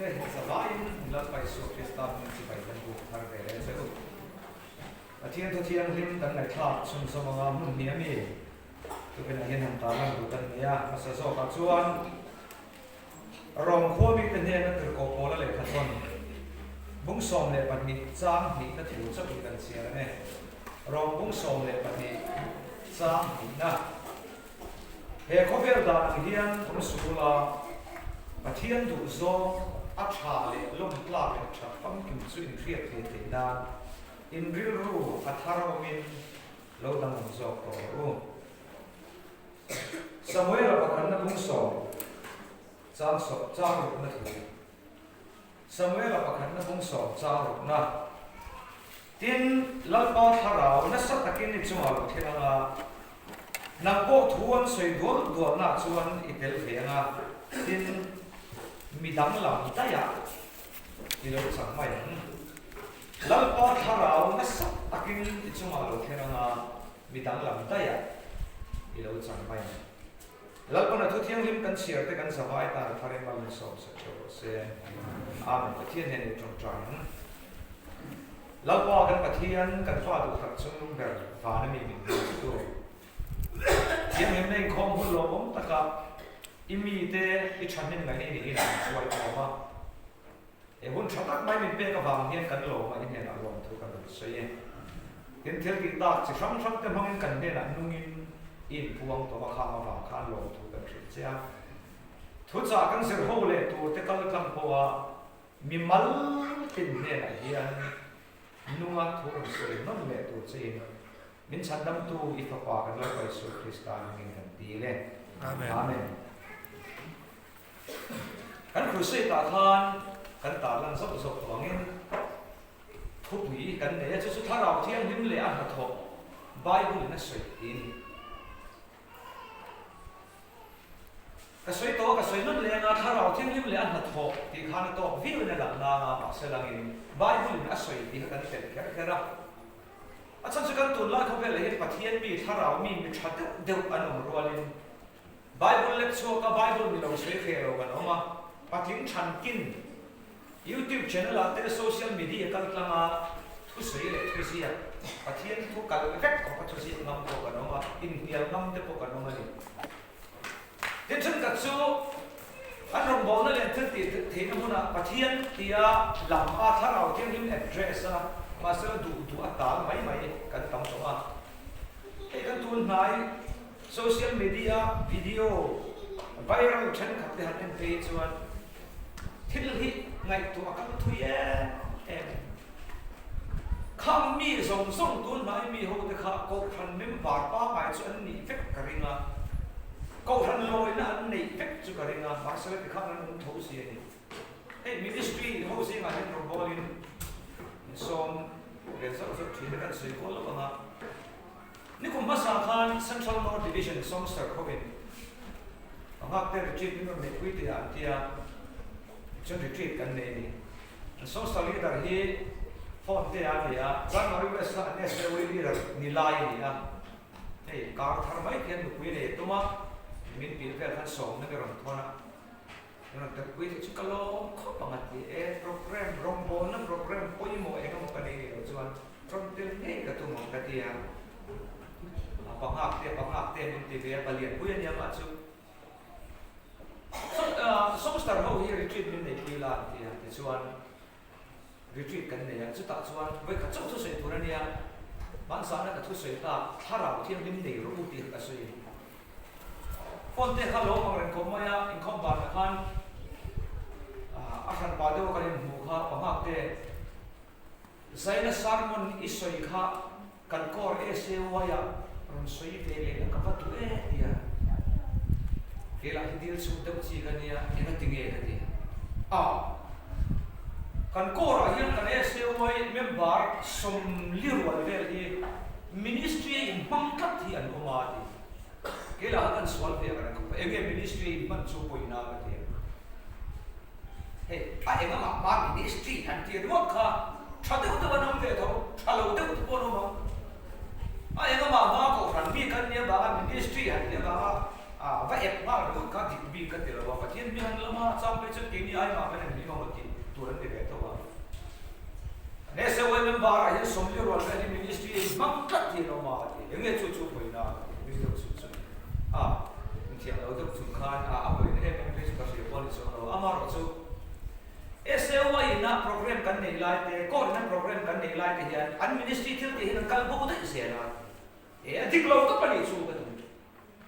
te zavaiin Lalpa Isua Krista hming chibai kan buk thar ve leh che u. Pathian thu thianghlim kan ngaihthlak chhunzawm anga hmun hnih a mi tukinah hian han tarlan duh kan nei a, hmasa zawkah chuan Rom khua mite hnena tirhkoh pawla lehkha chuan bung 12 chang hnihna thu chauhin kan chhiar ang e. Rom bung 12 chang hnihna. He khawvel dan ang hian awm sula Pathian duh zawng a tha leh lawm tlak leh that famkim chu inhriat ve theih nan in rilru a thar awmin lo danglam zawk tawh rawh u. Samuela pakhatna bung sawm chang sawm chang rukna thu. Samuela pakhatna bung sawm chang rukna. Tin, Lalpa thlarau nasa takin i chungah lo thleng anga, nang pawh thu an sawi dual dualnaah chuan i tel ve anga, tin, mi danglam daihah i lo chang mai ang. Lalpa thlarau nasa takin i chungah lo thleng anga, mi danglam daihah i lo chang mai ang. Lalpana thu thianghlim kan chhiar te kan zavai tan a thar in mal min sawm sak theuh rawh se. Amen. Pathian hian i tawngtai ang. Lalpa kan Pathian kan fa duh tak chung ber van a mi min hmuh tu. Thianghlimna inkhawm hun lawmawm taka i mite i thahnem ngaihna i nih in an hruai khawm a. He hun tha tak mai min pek avang hian kan lawm a, i hnenah lawmthu kan rawn sawi e. Tin, thil tih tak chi hrang hrang te hmangin kan hnenah nungin i inpuang tawh a, khang avang khan lawmthu kan hrilh che a. Thuchah kan zir ho leh tur te kal tlang pawha mi mal tin hnenah hian nunga thu rawn sawi nawn leh tur chein min chhandamtu i Fapa kan Lalpa Isua Krista hmingin kan dil e. Amen. Kan crusade ah khan kan tarlan zauh zauh tawh angin thupui kan nei a, chu chu Thlarau Thianghlim leh a hnathawh Bible in a sawi tih a ni. Ka sawi tawh a, ka sawi nawn leh anga Thlarau Thianghlim leh a hnathawh tih khan a tawk viau in a lang nang a, mahse langin Bible in a sawi tih kha kan telh kher kher a. A chhan chu kan tunlai khawvelah hian Pathian mi, Thlarau mi, mi tha deuh deuh an awm rualin Bible lek chhuak a Bible ni lo sawi hreh lo kan awm a, patling thankin YouTube channel ah te social media kal tlang a thusawi leh thuziak Pathian thu kal vek khawp a thuziak ngam pawh kan awm a, inhnial ngam te pawh kan awm a ni. Tin thenkhat chu an rawngbawlna leh an thil tih theihna hmunah Pathian tia lam a thlarau thianghlim address a mahsela duh duh a tal mai mai kan tam tawh a. Hei kan tun hnai Social media video viral thenkhat te han en phei chuan thil hi ngaihtuah a kal thui em em. Khang mi zawng zawng tun hnai mi ho te kha Kohhran member pangngai chu an nih vek ka ring a, Kohhran lawina an neih vek chu ka ring a, mahse ti khan an awm tho si a ni. Hei ministry ho zingah hian rawngbawlin min sawm ve zauh zauh thin a, kan sawi kual lo ang a. Nikum hmasa khan Central North Division Songster hovin Panghakte retreat min rawn neihpui tih ah an ti a, tichuan retreat kan nei a ni. An Songster leader hi phone te a ni a, Chanmari West kha an SAO leader ni lai a ni a, hei kar thar mai khian nupui nei a tum a, min pilh vel khan sawmna mi rawn thawn a, min rawn telhpui theih chu ka lawm khawp ang a ti e, program rawngbawlna program pawimawh eng emaw ka nei ni loh chuan Rawn tel ngei ka tum ang ka ti a, a panghak te panghak te min ti ve a, palian pui a nia mah chu. Songster ho hi retreat min neihpui la an ti a, tichuan retreat kan nei a, chutah chuan vawikhat chauh thusawi tur a nia, hmanzahna ka thusawi tak thlarau thianghlim nei rawh u tih kha ka sawi. Phone te kha lo ang reng khawp mai a, inkhawm banah khan a hranpa deuh a kan inhmuh kha panghak te, Zaina sermon i sawi kha kan kawr SAY ah rawn sawi ve leh la ka va duh e tia kei lah hi dil chhuk deuh chi ka nia enga ti nge ka ti a kan kawr ah hian kan SAY member sawmli rual vel hi ministry a in hmang tlat hi an awm a ti kei lah kha kan sual ve ang reng khawp a enge ministry a in hman chu pawina ka ti a. Hei, a eng amah hma ministry han ti ringawt kha tha deuh deuh an awm ve tho, tha lo deuh te pawh an awm ang. A eng amah hma Kohhran mi kan nia vanga ministry han tia vanga va ep nghal ringawt kha dik bik ka ti lo a, Pathian mi han lama chang phei chuan keini ai mah kan en hlim ang aw ti. tur an ti ve tho a. Kan SAY member ah hian 40 rual vel hi ministry a inhmang tlat hi an awm a a ti. Eng nge chu chu pawina a ti. Nui deuh chu chu a inthiam lo deuh chung khan a a pawina em em phei chu ka hria pawh a ni chuang lo. Amaherawhchu SAY ina program kan neih lai te, court ina program kan neih lai te hian an ministry thil tih hian an kal bo daih zel a. E a dik lo tawp a nih chu ka ti.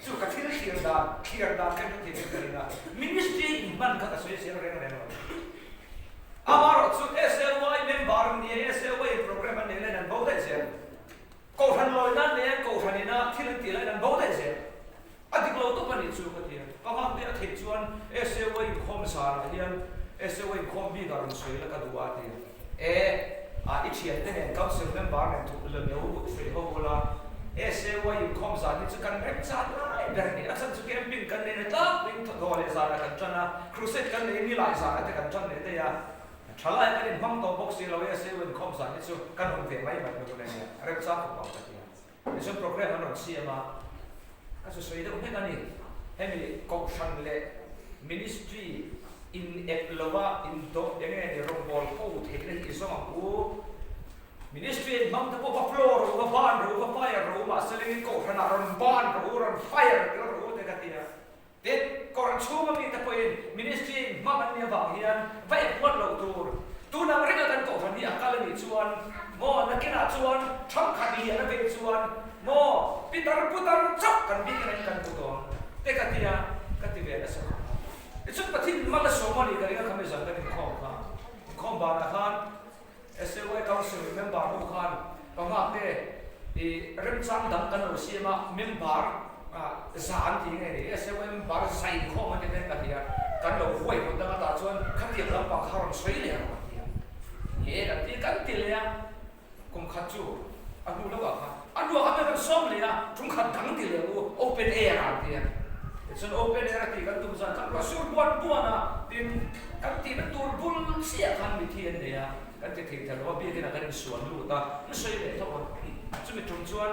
Chu ka thil thlir dan, thlir dan kha hre thei ka ring a, ministry inhman kha ka sawi zel reng reng lo. Amaherawhchu SLY member an ni a, SLY in program an neih laiin an bo daih zel. Kohhran lawina an nei a, kohhran ina thil an tih laiin an bo daih zel. A dik lo tawp a nih chu ka ti a. Ka nghak te a theih chuan SLY inkhawm zanah hian SLY inkhawm bikah rawn sawi la ka duh a ti a. E, a i thiante nen council member nen thuk la lo sawi ho ula, SAY inkhawm zan hi chu kan remchan lai ber a ni. A chhan chu camping kan nei na tlangpuiin thawhnaw leh zanah kan tan a, crusade kan nei nilai zanah te kan tan leh daih a, thalai kan inhmang tawh bawk si lo, SAY inkhawm zan hi chu kan awm ve mai mai hnu hun a nia, remchang khawp ang ka ti a. Tichuan program an rawn siam a, ka chu sawi deuh hlek a ni. Hemi Kohhran leh Ministry in ep lova indawh eng nge ni rawngbawl ho theihna hi i zawng ang u. Ministry in hmang te pawh va floor rawh u, va ban rawh u, va fire rawh u, mahse lengin Kohhranah rawn ban rawh u, rawn fire tel rawh u te ka ti a. Tin, Kohhran chhunga mite pawhin Ministry in hmang an nih avang hian va ep ngawt loh tur. Tun ang renga kan Kohhran hi a kal a nih chuan maw, nakinah chuan ṭhangkhat lian a vei chuan maw, pitar putar chauh kan bik in kan hmu tawh ang te ka ti a, ka ti ve nasa khawp a. Tichuan Pathian mal a sawm a nih ka ring a khami zan kan inkhawm kha. Inkhawm banah khan SAY Council member ho khan panga te i remchang dang kan lo siam a, member za an tih nge ni, SAY member za inkhawm an ti ten ka hria, kan lo huai hawt dang atah chuan khatiang lampang kha rawn sawi leh ang an ti a, ni e kan ti kan ti leh a, kum khat chu a hnu lawkah khan a hnuah khan kan rawn sawm leh a, tum khat dang ti leh u, open air ah an ti a, tichuan open air a tih kan tum zan khan ruah sur buan buan a, tin kan tihna tur bul chiah khan mithi an nei a, kan ti thei thei lo a, biakin ah kan insuan lut a, an sawi leh tho a, chumi tum chuan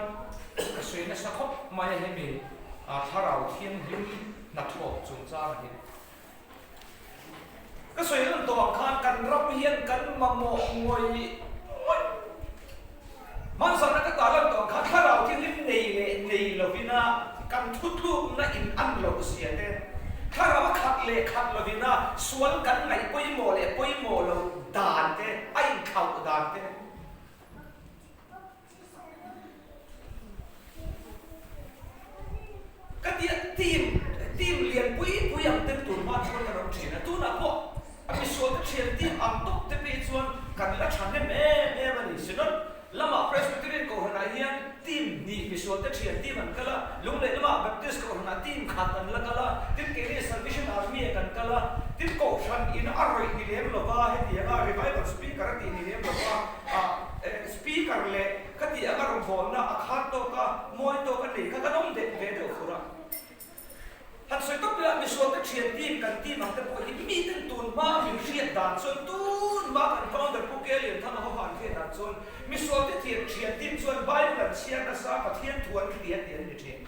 ka sawi nasa khawp mai a hemi thlarau thianghlim hnathawk chungchang hi. Ka sawi lan tawh ang khan kan ram hian kan mamawh ngawih ngawih. Hmanzana ka tah lan tawh ang khan thlarau thianghlim nei leh nei lovina kan thutlukna in an loh zia te, thlarau a khat leh khat lovina sual kan ngaih pawimawh leh pawimawh loh dan te, a inthlauh dan te. Ka ti a, team, team lian pui pui ang ten tun hma chuan kan awm thin a, tunah pawh a misual te thian team ang tawp te phei chuan kan la tha hnem em em a ni. Synod lamah Presbyterian Kohhranah hian team hnih misual te thian team an kal a, Lunglei lamah Baptist Kohhranah team khat an la kal a, tin keini Salvation Army ah kan kal a, tin Kohhran in a rawih ni lem lova hetianga Revival Speaker a tih ni lem lova, Speaker leh ka tih anga rawngbawlna a khan tawk a, mawi tawk a nei kha kan awm deh ve deuh fur a. Han sawi tawp ila, misual te thian team kan team ang te pawh hi miten tun hma min hriat dan chuan tun hma kan founder Pu Ke Lianthanga ho han hriat dan chuan misual te thian thian team chuan Bible an chhiar nasa, Pathian thu an hria tih an ni thin.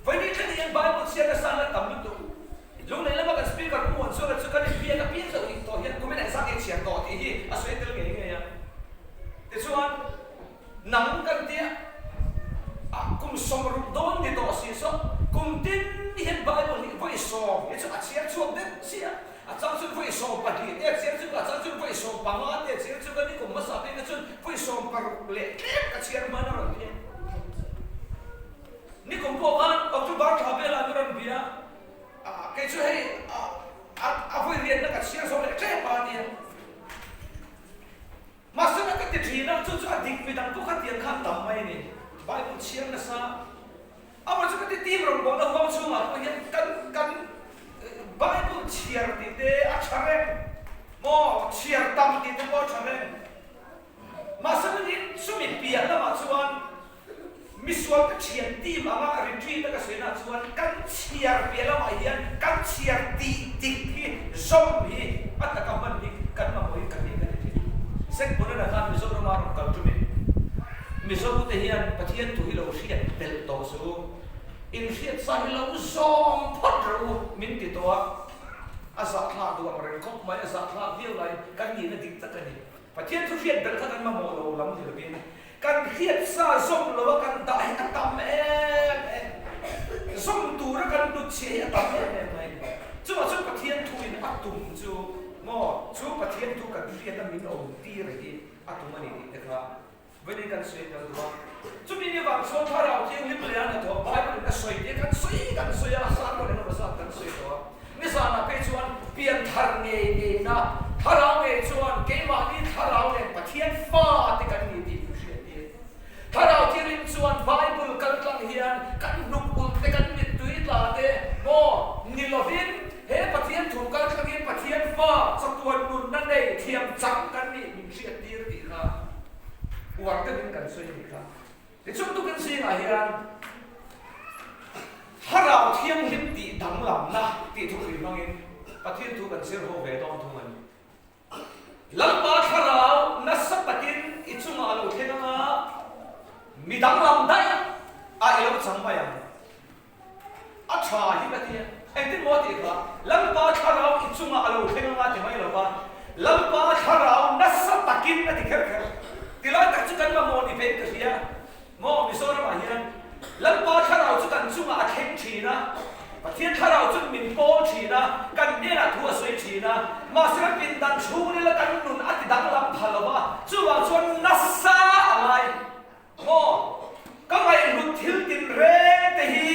Vawiin thleng hian Bible chhiar nasa an la tam lutuk. Lunglei lama kan Speaker Pu Muanzuala chu kan inbiak a piang deuh tawh hian kumin ah zak inchhiar tawh tih hi a sawi tel ngei ngei a. Tichuan, nang kan tia a kum 60 dawn ni tawh si saw kum tin hian Bible hi vawi sawm hi chu a chhiar chhuak deuh chiah a, a chang chuan vawi 12 te a chhiar chhuak a, a chang chuan vawi 15 te a chhiar chhuak a, ni kum hmasa phei kha chuan vawi 16 leh tlem ka chhiar hman a rawn ti a. Ni kum pawh khan October thla velah an rawn bia a, kei chu hei a vawi rianna ka chhiar zawk leh tep a nia. Mahse na ka ti thin a, chu chu a dik midang pawh kha tiang khan tam mai a ni. Bible chhiar nasa amah chu ka ti team rawngbawlna huang chhungah pawh hian kan kan Bible chhiar tih te a tha reng maw, chhiar tam tih te pawh a tha reng. Mahse nangin chumi piah lamah chuan Misual ka thian team anga retreat a ka sawi nah chuan kan chhiar piah lamah hian kan chhiar tih dik hi zawm hi a taka hman hi kan mamawhin ka tih ka ti thin. Zac Bonana khan Mizorama rawn kal tumin Mizo te hian Pathian thu hi lo hriat belh tawh suh u, inhriat sa hi lo zawm phawt rawh u min ti tawh a. A zahthlak duh ang reng khawp mai, a zahthlak viau laiin kan nihna dik tak a ni. Pathian thu hriat belh kha kan mamawh lo lam ni lovin kan hriat sa zawm lo a kan dah hi a tam em em. Zawm tura kan lut chhiah hi a tam em em mai a ni. Chuvah chuan Pathian thuin a tum chu maw chu Pathian thu kan hriat a min awm tir hi a tum a ni tih te kha Vawiin kan sawi tel duh a. Chumi ni vang chuan Thlarau Thianghlim leh a hnathawh Bible in a sawi tih kan sawi kan sawi a, sermon engemaw zat kan sawi tawh a. Nizanah phei chuan pianthar ngei ngeina Thlarau ngei chuan keimahni Thlarau nen Pathian fa te kan ni tih min hriat tir. Thlarau Thianghlim chuan Bible kal tlang hian kan hnuk ulh te kan mittui tla te maw ni lovin he Pathian thu kal tlangin Pathian fa chatuan nunna nei thiam chang kan nih min hriat tir tih kha Uar deuhin kan sawi a nih kha. Tichuan tukin zingah hian Thlarau Thianghlim tih danglamna tih thupui hmangin Pathian thu kan zir ho ve dawn thung a ni. Lalpa Thlarau nasa takin i chungah a lo thleng anga mi danglam daih a i lo chang mai ang. A tha hi ka ti a, engtin maw tih kha, Lalpa thlarau i chungah a lo thleng anga ti mai lo va, Lalpa thlarau nasa takin a ti kher kher. Tilai tak chu kan mamawh ni vein ka hria maw Mizoramah hian Lalpa thlarau chu kan chungah a thleng thin a, Pathian thlarau chuan min pawl thin a, kan hnenah thu a sawi thin a, mahse kan pindan chhungrila kan nun a ti danglam pha lo va, chuvang chuan nasa a ngai. Maw, ka ngaihhlut thil tinreng te hi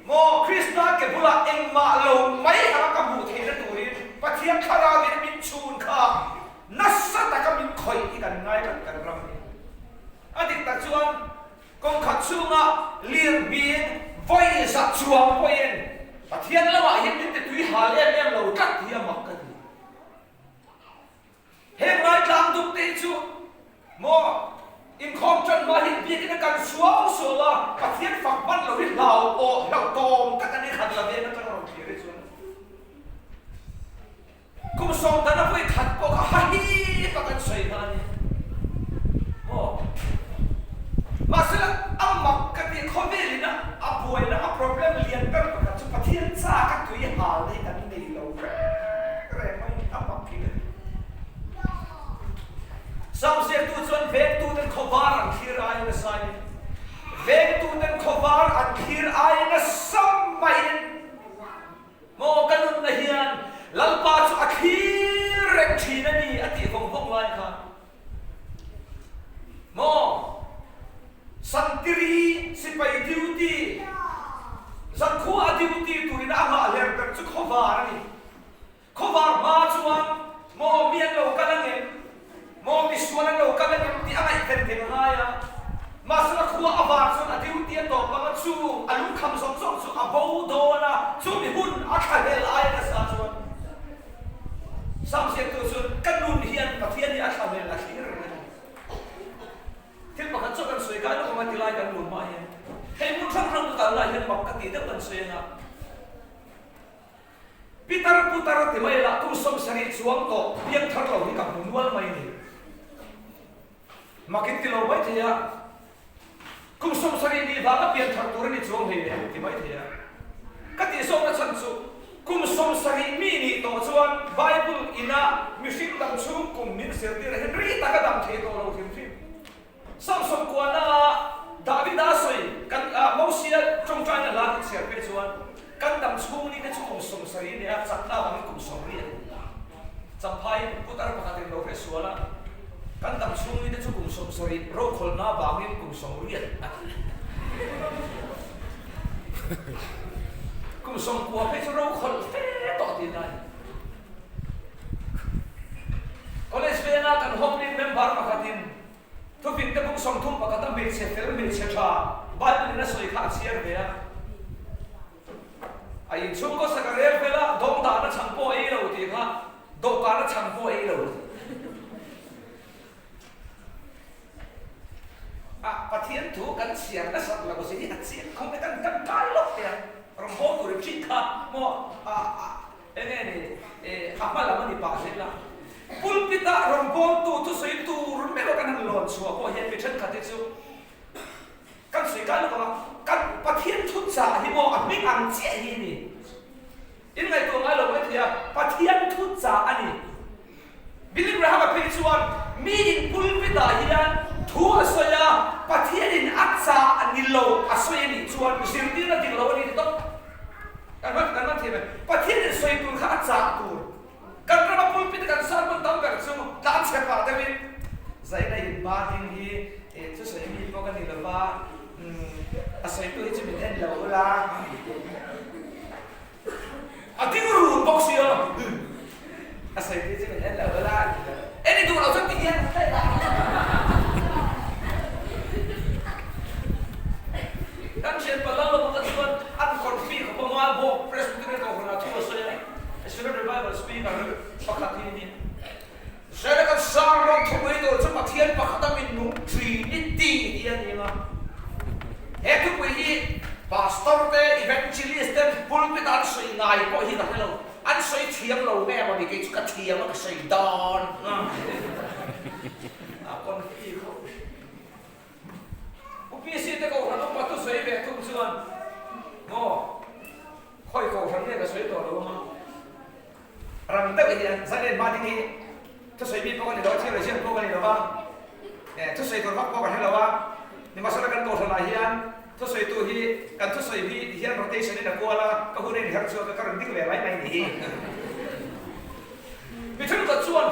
maw Krista ke bulah engmah lo mai anga ka hmuh theihna turin Pathian Thlarauin min chhun kha nasa taka min khawih hi kan ngai tlat kan ram hi. A dik tak chuan kawngkhat chhunga lirhmin vawi za chuang pawhin Pathian lamah hian min ti tui hal em em lo tlat hi a mak ka ti. Heng ngaitlang dup te hi chu maw inkhawm tan hma hi biakin a kan suau suau a, Pathian fak hman lo hi hlau awh hlauh tawm tak a ni khat la veng atanga rawn thlir hi chuan kum sawmdana vawi khat pawh kha hahip a kan sawi kha a ni maw. Mahsela a mak ka ti khawvelin a a buaina a problem lian ber pakhat chu Pathian chak a tui hal hi kan nei lo reng reng mai a mak hi ka ti. Samziaktu chuan vengtuten khawvar an thlir ai nasa in vengtuten khawvar an thlir ai nasa maiin maw ka nunna hian Lalpa chu a thlir reng thin a ni a tih vawng vawng lai khan Maw? Santiri sipai duty, zankhua a duty turin a nghahler ber chu khawvar a ni. Khawvar hma chuan maw mi an lo kal angem, maw misual an lo kal angem tih a ngaihven thei a ngai a. Mahsela khua a var chuan a duty a tawp ang a, chu a lungkham zawng zawng chu a bo dawn a, chumi hun a thlahlel aia nasa chuan Samsiaktu chuan ka nun hian Pathian hi a thlahlel a thlir reng a ni. Thil pakhat chu kan sawi kai lawk ang a ti lai kan luh hma hian hei hmun hrang hrang ka kal lai hian mak ka tih deuh kan sawi ang a. Pitar putar ti mai lah kum 70 chuang tawh piang thar lo hi ka hmu nual mai a ni. Mak in ti lo mai thei a, kum 70 nih vanga pian thar tur a ni chuang hlei leh ti mai thei a. Ka tih zawkna chhan chu kum 70 mi nih tawh chuan Bible ina mihring dam chhung kum min zirtir hian ri taka dam thei tawh lo hrim hrim. Samson kuahna ah Davida sawi kan Mosia tawngtaina hla kan chhiar phei chuan kan dam chhung ni te chu kum 70 nia chakna vangin kum 80 a ni. Champhaiin putar pakhatin lo hre sual a, kan dam chhung ni te chu kum 70 rokhawlhna vangin kum 80 a ti. Kum 90 phei chu rokhawlh fe tawh tihna a ni. College venga kan home lead member pakhatin thufin te bung 30 pakhata hmeichhe fel hmeichhe tha Bible in a sawi kha a chhiar ve a. A inchhung khawsak a rel fel a, dawng dahna chhan pawh a ei lo tih kha dawhkana chhan pawh a ei lo. A Pathian thu kan chhiar nasat lo zia hi a chiang khawp e, kan kan kai lawk teh ang. Rawngbâwl tur i ṭih kha maw a a eng nge ni e a hma lam a ni pah zel a. Pulpit ah rawngbâwltu thusawi tur meuh a kan han lawn chhuah pawh hian mi ṭhenkhat hi chu Kan sawi kai lawk ang a, kan Pathian thuchah hi maw a hming ang chiah hi ni. In ngaihtuah ngai lo mai thei a. Pathian thu chah a ni. Billy Graham-a phei chuan miin pulpit-ah hian thu a sawi a, Pathianin a chah ni lo a sawi a nih chuan zirtirna dik lo a ni ti tawp. Kan hman kan hman thiam e. Pathianin sawi tur kha a chah tur. Kan rama pulpit-a kan sermon tam ber chu tlan chhe pah deuhin zaina in ba ding hi eh thusawi mi pawh ka ni lo va, a sawitu hi chu min en lo ula. A ding run bawk sia a sawi tih chu min en lo ula a ti lo. En i duh lo chuan ti hian a daih a. Kan thian pa Lalo bawk a chuan an kawr fih khawp a ngai bawk Presbyterian Kohhranah thu a sawi a, Synod Revival Speaker pakhat hi a ni. Zela kan sang rawn thupui tur chu Pathian pakhat a min nung Trinity hi a ni ang a. He thupui hi Pastor te, Evangelist te pulpit ah an sawi ngai pawh hi ka hre lo. An sawi thiam lo nge maw ni kei chu ka thiam a ka sawi dawn. A confi khawp. Pu PC te kohhran upa thu sawi ve thung chuan maw khawi kohhran nge ka sawi tawh lo ang a. Rang deuh hian Zalen hma ding hi thusawi mi pawh ka ni lo a, thil raziak pawh ka ni lo va, thusawi tur vak pawh ka hre lo a, nimahsela kan kohhranah hian thusawitu hi kan thusawi hi ti hian rotation in a kual a, ka hun a inherh chhuak a, ka rawn ding ve mai mai ni hi. Mi thenkhat chuan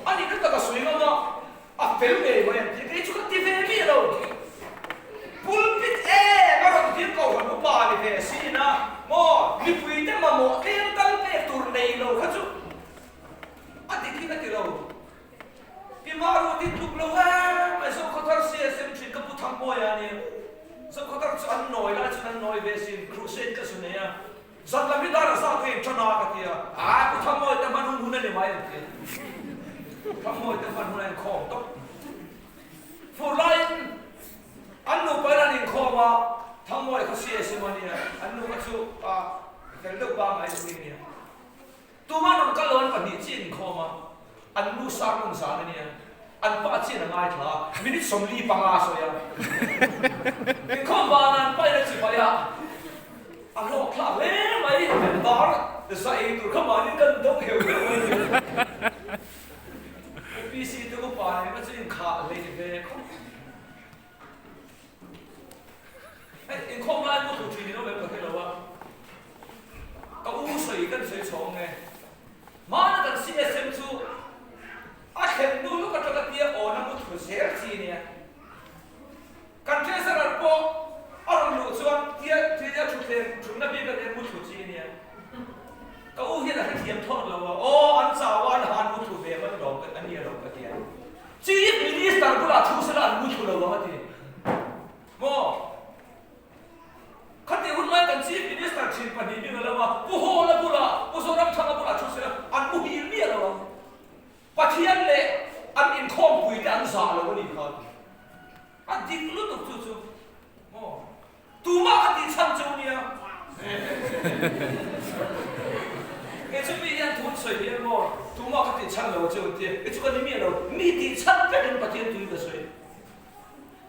a nihna taka sawi ngam a, A fel ngei mai an ti. Kei chu ka ti ve miah lo. Pulpit em a rawn dir ko han upa ni ve sin a maw mipui te mamawh tlem tal pek tur nei lo kha chu a dik hi ka ti lo. Pi Maru ti tluk lo em mai Zokhawthar CSM thin ka pu Thangmawia a nia. Zokhawthar chu an nawi lai chuan an nawi ve sin crusade ka zu nei a. Zan lam hi dar a zat ngei ṭan a ka ti a, aa Pu Thangmawi te hman hun hun a ni mai an ti. Pu Thangmawi te hman hun a inkhawm tawp. Fur laiin an nupa in an inkhawm a, Thangmawi kha CSM a nia, an nu kha chu a fel deuh pangngai deuh nge nia. Tuma rawn kal lo an pahnih chiah inkhawm a, an nu sermon zan a nia, an pa chian a ngaithla a, minute 45 a sawi a. Inkhawm vanah an pain a chibai a, a hlawkthlak hle mai, bar za ei tur kha mahni kan dawng heuh heuh mai ni. UPC te upa nen kha chu inkhah hlei ve khawp. Hei inkhawm lai pawh thu thin in awm em ka hre lo a, ka u sawi kan sawi chhawng nge. Hmana kan CSM chu a thlen hnu lawk atanga tia awn a mu thu zel chi nia. Kan treasurer pawh a rawn luh chuan tia tia thutthleng thutna bik a nen mu thu chi nia. Ka u hian a hrethiam thawt lo a, aw an chau a an han mu thu ve man lawm ka nia lo ka tia. Chief Minister bulah thu sela an mu thlu lo ang a ti. Maw? Khatih hun lai kan Chief Minister thin pahnih bik a lo a, Pu Hawla bulah, Pu Zoramthanga bulah thu sela an muhil miah lo ang. Pathian leh an inkhawmpuite an zah lo a nih kha a ti. A dik lutuk chu chu. Maw? Tumah ka tih chhan chu nia. Kei chu mi hian thu an sawi hian maw tumah ka tih chhan lo che u tia, kei chu ka ni miah lo, mi tih chhan vekin Pathian tuin ka sawi.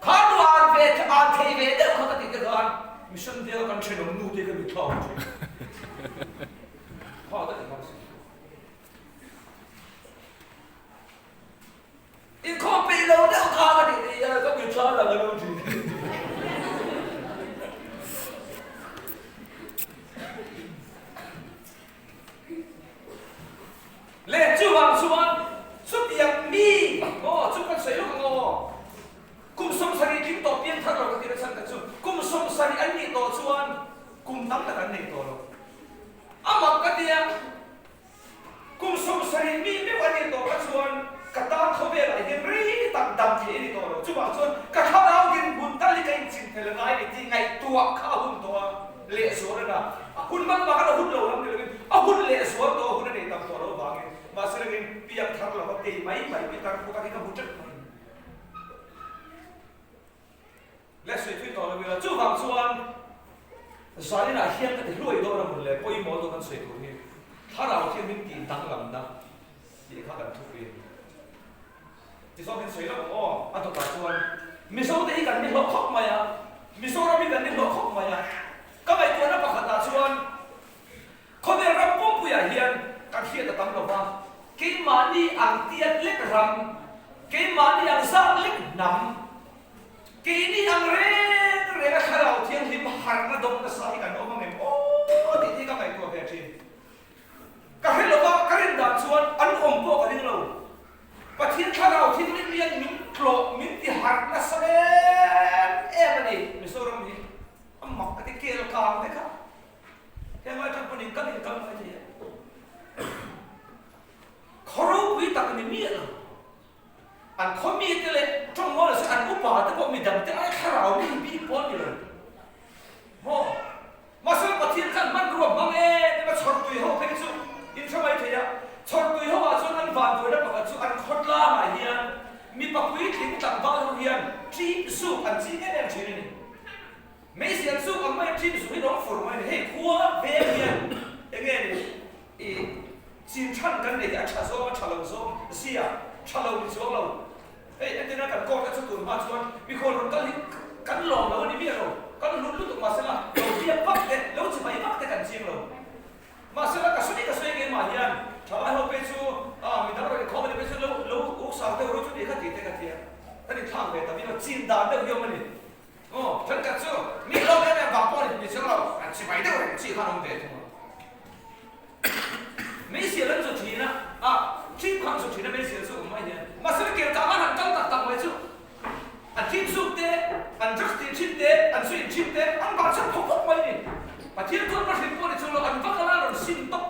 Kha nu an ve an thei ve deuh kha ka tih te khan mission veng a kan thenawm nu te ka mitthla awm thin. Kha ta ti kha si. Inkhawm peih lo deuh kha ka tih tih hian ka mitthla lang a lo thin. Le chuvang chuan chutiang mi aw chu kan sawi lawk ang aw. Kum 70 tling tawh piang thar lo ka ti na chhan ka chu kum 70 an nih tawh chuan kum tam tak an nei tawh lo. A mak ka tia. Kum 70 mi meuh a nih tawh kha chuan ka tan khawvelah hian rei tak dam thei a ni tawh lo. Chuvang chuan ka thlarau dinhmun tal hi ka inchim fel a ngai ni tih ngaihtuah kha a hun tawh a, lehzual a na. A hun hman bak a hun lo lam ni lovin a hun lehzual tawh a hun a nei tam tawh lo vangin mahse rengin piang thar lova tei mai mai pitar bawk a hi ka hmu teuh mai. Leh sawi thui tawh lo ila, chuvang chuan zaninah hian ka ti hluai dawn a hmun leh pawimawh dawn an sawi tur hi thlarau thian min tih danglamna tih kha kan thupui a ni. Tichuan kan sawi lawk ang aw, a dawtah chuan Mizote hi kan ni hlawh khawp mai a, Mizoram hi kan ni hlawh khawp mai a, ka ngaihtuahna pakhatah chuan khawvel ram pumpuiah hian kan hriat. tam lo va, keimahni ang tiat lek ram, keimahni ang zat lek hnam, keini ang reng renga Thlarau Thianghlim harhna dawng nasa hi kan awm ang em aw tih hi ka ngaihtuah ve thin. Ka hre lo va, ka rin dan chuan an awm pawh ka ring lo. Pathian Thlarau Thianghlim hian min tlawh, min ti harh nasa em em a ni. Mizoram hi a mak ka ti kel kang te kha. Heng lai tan pawhin kan inkal mai thei a. Khaw ropui tak ni miah lo. An khaw mite leh tawng maw leh an upa te pawh midang te ai thlarau mi bik pawh an ni lo. Maw? Mahse Pathian khan hmanrua hmang em em a chhawrtui ho phei chu in hre mai thei a. Chhawrtui ho ah chuan an vanduaina pakhat chu an khawtlang ah hian mipa puitling tlangval ho hian ṭip zuk an ching em em ṭhin a ni. Meizial zuk ang mai ṭip zuk hi lo fur mai a ni. Hei khua veng hian enge ni i chin chhan kan nei hi a ṭha zawng a ṭha lo zawng zia ṭha lo ni chuang lo. Hei entirna kan court a chu tun hma chuan mikhual rawn kal hi kan lawm lo a ni miah lo, kan hlut lutuk mahsela lo biak vak te, lo chimai vak te kan ching lo. Mahsela ka sawi ka sawi keimah hian thalai ho phei chu ah midang rawn inkhawm a ni phei chu lo lo uksau deuh ru chu tih kha tih te ka tia kan inthlak ve ta viau a, chin dan deuh hi awm a ni. Aw, thenkhat chu mi lawm em em vang pawh a ni chiang lo, an chimai deuh reng chi khan awm ve thung a. Meizial an zu thin a, a thim kha an zu thin a meizial chu awm mai hian. Mahse kel kang an han kal tak tak mai chu an thim zuk te, an drugs tih thin te, an zu in thin te, an bansan phawk phawk mai a ni. Pathian chuan va hrilh pawh ni chung lo, an va kal a rawn sim tawp.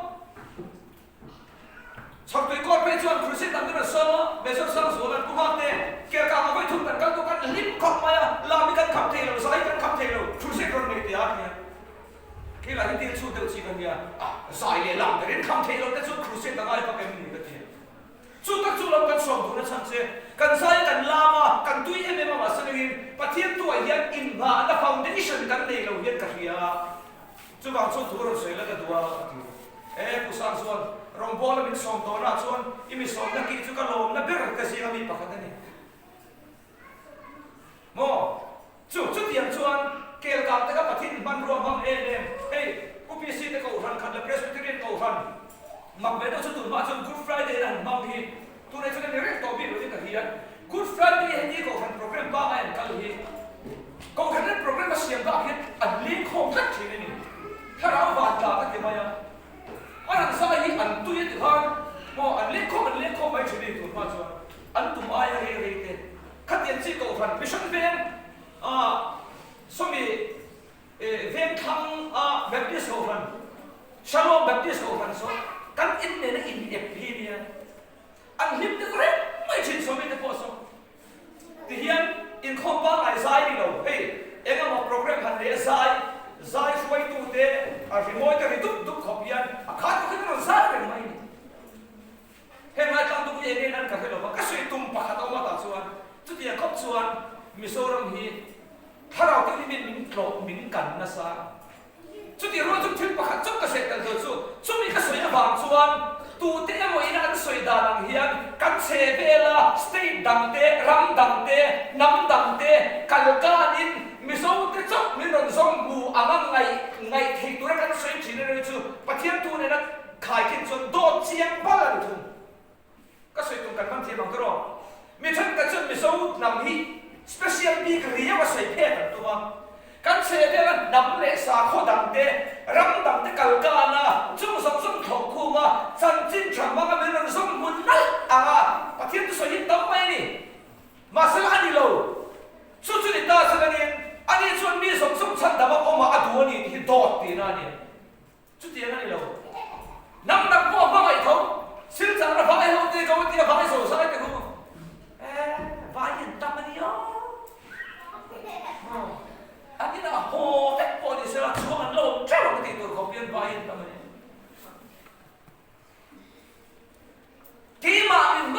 Chhawrtui court phei chuan Crusade dang te rawn sawm a, Major Sangzuala'n Pu Nghakte, Kelkang a vawi thum kan kal tawh kan hlim khawp mai a, lam hi kan kham thei lo, zai hi kan kham thei lo, Crusade rawn nei teh a ti a. Khi lah hi dil chhut deuh chi ka nia, a zai leh lam berin kham thei lo te chu Crusade a ngai vak em ni ka ti a. Chu tak chu lam kan sawm duhna chhan che, kan zai kan lam a, kan tui em em a mahse nangin Pathian tuah hian inngahna foundation kan nei lo hian ka hria a. Chuvang chuan thu rawn sawi la ka duh a, a ti. E, Pu Sang chuan, Rawngbawla min sawm tawhnaah chuan i mi sawmna kih chu ka lawmna ber ka zinga mi pakhat a ni. Maw? Chu, chutiang chuan Kelkang te kha Pathian hmanrua hmang em em. Hei, Pu PC te Kohhran khat leh Presbyterian Kohhran mak ve deuh chu tunhma chuan Good Friday na han hmang hi tunah chuan a ni reng tawh bik lovin ka hria. Good Friday heti Kohhran program pangai an kal hi Kohhran in program a siam bak hian an leng khawm tlat thin a ni. Thlarau van tla ka ti mai a. A rawn zai hi an tui a ti khan maw an leng khawm an leng khawm mai thin a ni tunhma chuan an tum aia rei rei te. Khatiang chi Kohhran Mission Veng a sawmi Vengthlang a Baptist Kohhran, Shalom Baptist Kohhran saw kan in nena in ep hi nia. An hlim deuh reng mai thin sawmi te pawh saw. Tihian inkhawm pangngai zai ni lo, hei eng emaw program han leh zai, zai hruaitu te a rimawi te ri dup dup khawp hian a khat khat in a rawn zai reng mai a ni. Heng lai tlang dum hi eng nge an ka hre lo va, ka sawi tum pakhat a awm a tah chuan chutiang khawp chuan Mizoram hi thlarau te himin min tlawh min kan nasa. Chutih rual chu thil pakhat chauh ka hriat tel tur chu chumi ka sawi avang chuan tute emaw ina an sawi dan ang hian kan chhe vela state dang te, ram dang te, hnam dang te kal kanin Mizo te chauh min rawn zawng hmu anga ngaih ngaih theih tura kan sawi thin a ni chu Pathian thu nena Khaikhin chuan dawt chiang bal a ni thung. Ka sawi tum kan hman thiam ang tawh. Mi thenkhat chuan Mizo hnam hi special bik riau a sawi phet an tum a. Kan chhehvela hnam leh sakhaw dang te, ram dang te kal kan a, chung zawng zawng thlawh khum a, chanchin tha hmang a min rawn zawng hmun nalh ang a, Pathian chu sawi hi tam mai a ni. Mahse a ni lo. Chu chu ni ta chuanin ani chuan mi zawng zawng chhan dam a awm a a duh a ni tih hi dawt tihna a ni. Chutiang a ni lo. Hnam dang pawh a hmangaih tho. Silchar a vai ho te ko tia vai zo zai te hu. Eh, vai hi an tam a nia. An inah haw vek pawh ni sela chhuang an la awm teuh ang tih tur khawp hian vai hi an tam a ni. Keimah min.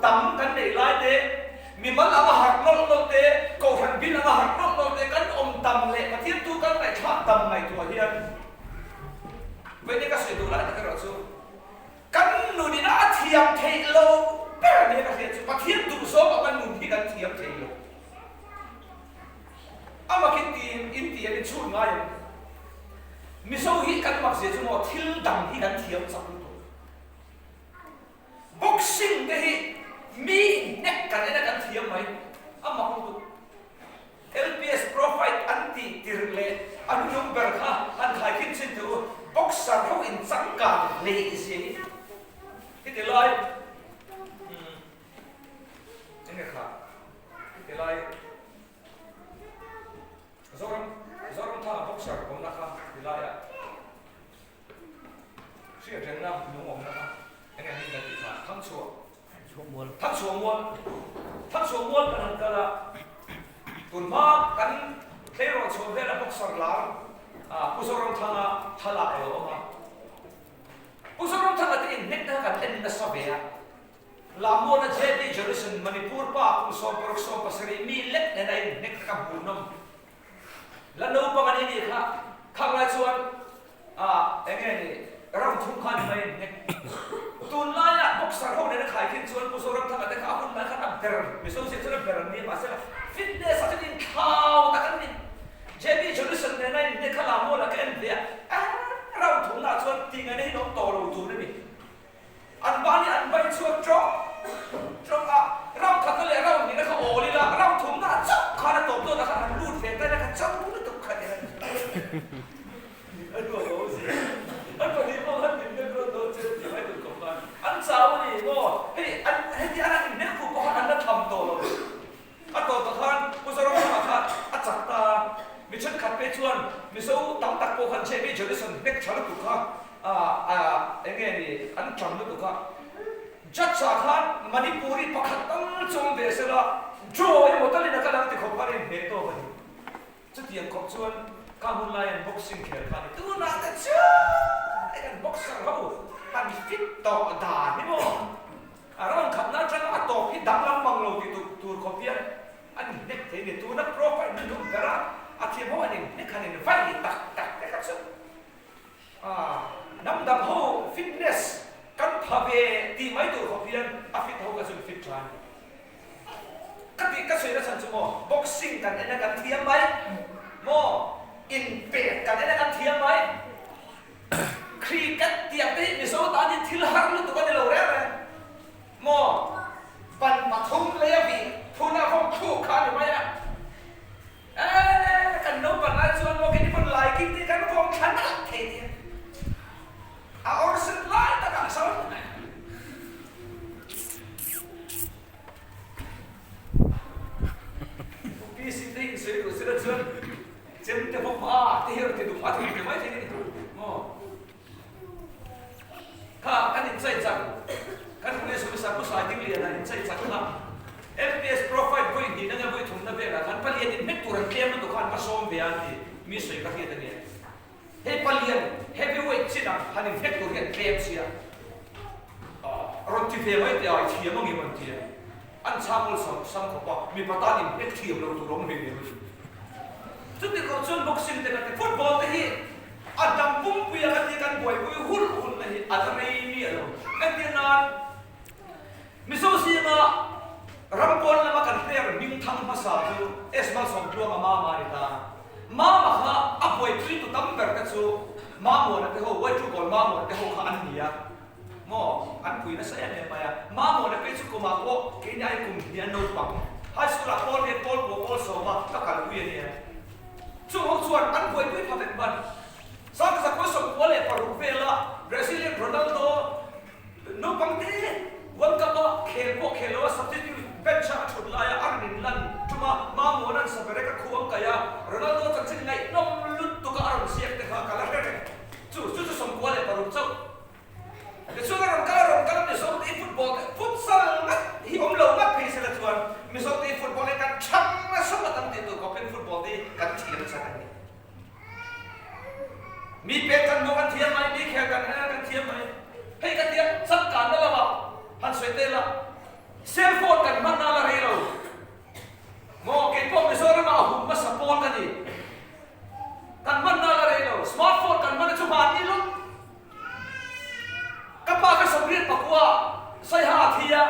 tam kan neih lai te, mimal anga harh nawlh nawlh te, kohhran bil anga harh nawlh nawlh te kan awm tam leh Pathian tu kan ngaihthlak tam ngaihtuah hian vawiin ka sawi duh lai tak erawh chu kan nunin a thiam theih lo ber nia ka hriat chu Pathian duhzawng anga nun hi kan thiam thei lo. A mak in ti in ti em in chhun ngai em? Mizo hi kan mak zia chu maw thil dang hi kan thiam chak lutuk. Boxing te hi mi hnek kan en a kan thiam mai, a mak lutuk. LPS Pro Fight an tih tirh leh a hnunung ber kha han khaikhin chin teh u, boxer ho in changkan hleih zia hi heti lai umm enge kha heti lai Zoram Zoramthanga boxer awmna kha ti laiah Hriatrengna lung awmna kha eng nge hming kan tih kha? Thangchhuah. Thangchhuah mual. Thangchhuah mual. Thangchhuah mual kan han kal a, tun hma kan tleirawl chhuah vela boxer lar Pu Zoramthanga thlalak a lo awm a. Pu Zoramthanga te inhnekna kha kan en nasa ve a. Lammuana JD Johnson Manipur pa kum 16 17 mi lek nena inhnek kha hmuhnawm. La naupang a ni nih kha, khang lai chuan ah eng nge ni round thum kha ni mai in hnek. Tunlaia boxer ho nena khai khin chuan Pu Zoramthanga te kha a hun lai khan a ber, Mizo zia chuan a ber an ni a, mahse fitness ah chuan inthlau tak an ni. JB Johnson nena in hnek kha Lammuala ka en ve a, round thumna ah chuan tih ngaihna hi an awm tawh lo tur a ni. An mahni an vai chhuak ṭawng ṭawng a, round khatna leh round hnihna kha awl ila, round thumna ah chauh khan a tawp dawt a khan han lut ve ta ila ka cho lutuk kha nia. A nuam a awm si. An pahnih pawh khan min hnek rawn dawn che tih mai tur khawp khan an chau a ni maw? Hei an heti an han inhnek fuh pawh khan an la tham tawh lo. A tawp ah khan Pu Zoramthanga kha a chak ta a, mi thenkhat phei chuan Mizo tam tak pawh khan JB Johnson hnek tha lutuk kha eng nge ni an ṭang lutuk a. Judge ah khan Manipuri pakhat tal chu awm ve sela draw emaw talin a kal ang ti khawp khan a inhmeh tawk a ni. Chutiang khawp chuan ka hun lai an boxing khel kha a ni. Tunah te chuan an boxer ho han fit tawh dan hi maw? A round khatna atanga a tawp hi danglam mang lo tih tur khawp hian an inhnek thei a ni. Tuna pro fight hnu hnung bera a thiam ho an inhnek han invai tak tak te kha chu hnam dang ho fitness kan pha ve tih mai tur khawp hian a fit ho kha chu an fit tha a ni. Ka tih ka sawi nachhan chu maw boxing kan en a kan thiam mai maw inpek kan en a kan thiam mai. Cricket tiang te hi Mizo tan hi thil har lutuk a ni lo reng reng maw? Ban pathum lei a vih phun a vawm thluk kha a ni mai a. Eee kan naupang lai chuan maw kei ni pawn lai king te kan vawm thla nalh thei nia. A awrsen lai takah sawn. PC te insawi duh sela chuan chem te bawk a te hi a rawn ti dum a thei ve mai thei a ni maw? Kha kan inchai chak kan police officer Pu Sai Dingliana inchai chak kha MPS profile vawi hnihna nge vawi thumna velah khan palian in hmet tur an tlem lutuk kha an va sawm ve a an ti mi sawi ka hriat a nia. Hei palian heavyweight chinah han inhnek tur hi an tlem sia, rawn ti ve mai teh a, i thiam angem an ti a, an chhang awl sam sam khawp a, mipa tan inhnek thiam lo tur awm hlei nem a ni. Chuti khawp chuan boxing te kan ti, football te hi a dam pumpuia kan ti kan buaipui hulh hulh na hi a la rei miah lo. Entir nan Mizo zinga ram pawn lama kan player hming thang hmasa chu Esmal Sawmtluanga Mama a ni ta. Mama kha a buaipui tu tam ber te chu Mamuana te ho, Waiṭukawl Mamuana te ho kha an ni a maw? An pui nasa em em mai a. Mamuana phei chu kumah pawh keini ai kum hnih a naupang. High school ah pawl riat pawl pawh pawl sawma ka kalpui a nia. Chung ho chuan an buaipui pha vek ban. Sangzakua 96 vela Brazilian Ronaldo Naupang te World Cup a khel pawh khel lo a substitute bench a a thut laia a rawn inlan tum a, Mamuana'n Saberek a khuang kaih a, Ronaldo chanchin ngaihnawm lutuk a a rawn ziak te kha ka la hre reng. Chu chu chu 96 chauh. Tichuan a rawn kal a rawn kal a Mizo te hi football te futsal ngat hi awm lo ngat phei sela chuan Mizo te hi football hi kan chhang nasa ngawt ang tih tur khawpin football te hi kan thiam chak a ni. Mi pek kan hmuh kan thiam mai, mi khel kan hel kan thiam mai. Hei kan. Dar 84 Saiha a thi a,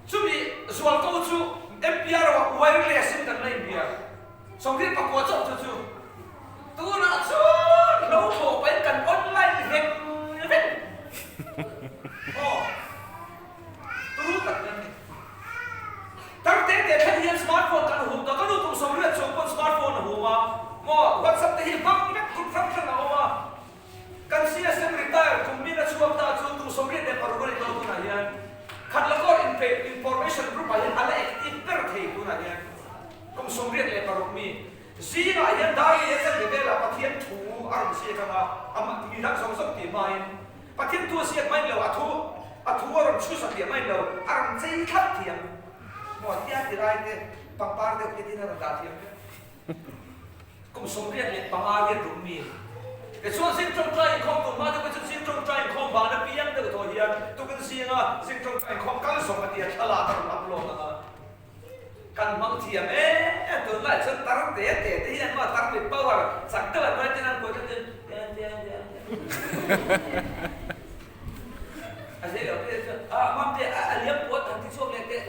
chumi zualko chu MPR ah wireless in kan la inbia. 89 chauh chu chu tunah chuan hlo thlawh pahin kan online veng veng. Aw, turu tak kan ni. Tar te te thleng hian smartphone kan hum ta, ka nu kum 80 chung pawn smartphone a hum a, maw WhatsApp te hi hmang vek kum hrang hrang a awm a. Kan CSM retire kum min a chhuak ta chu kum 86 a ni tawh tunah hian Khatlakawr inpeih information group ah hian a la active ber thei tunah hian kum 86 mi zingah hian dar leh chan ve velah Pathian thu a rawn ziak ang a, amah mi dang zawng zawng tih hmain Pathian thu a ziak mai lo, a thu a thu a rawn chhu satliah mai lo, a rawn chei thlap thiam maw tia ti lai te pangpar deuh te tin a rawn dah thiam vek. Kum 85 riat ruk mi tichuan zing tawngtai inkhawm tum hma deuh chu zing tawngtai inkhawm van a piang deuh tawh hian tukin zinga zing tawngtai inkhawm kal zawng a tia thlalak a rawn upload ang a, kan hmang thiam em em tunlai chuan tar te te te hian maw tar mit power chak deuh an hmai ten an kuai tlat in tiang tiang tiang a zei lo te chuan a mamte a liam puat han ti chhuak leh teh.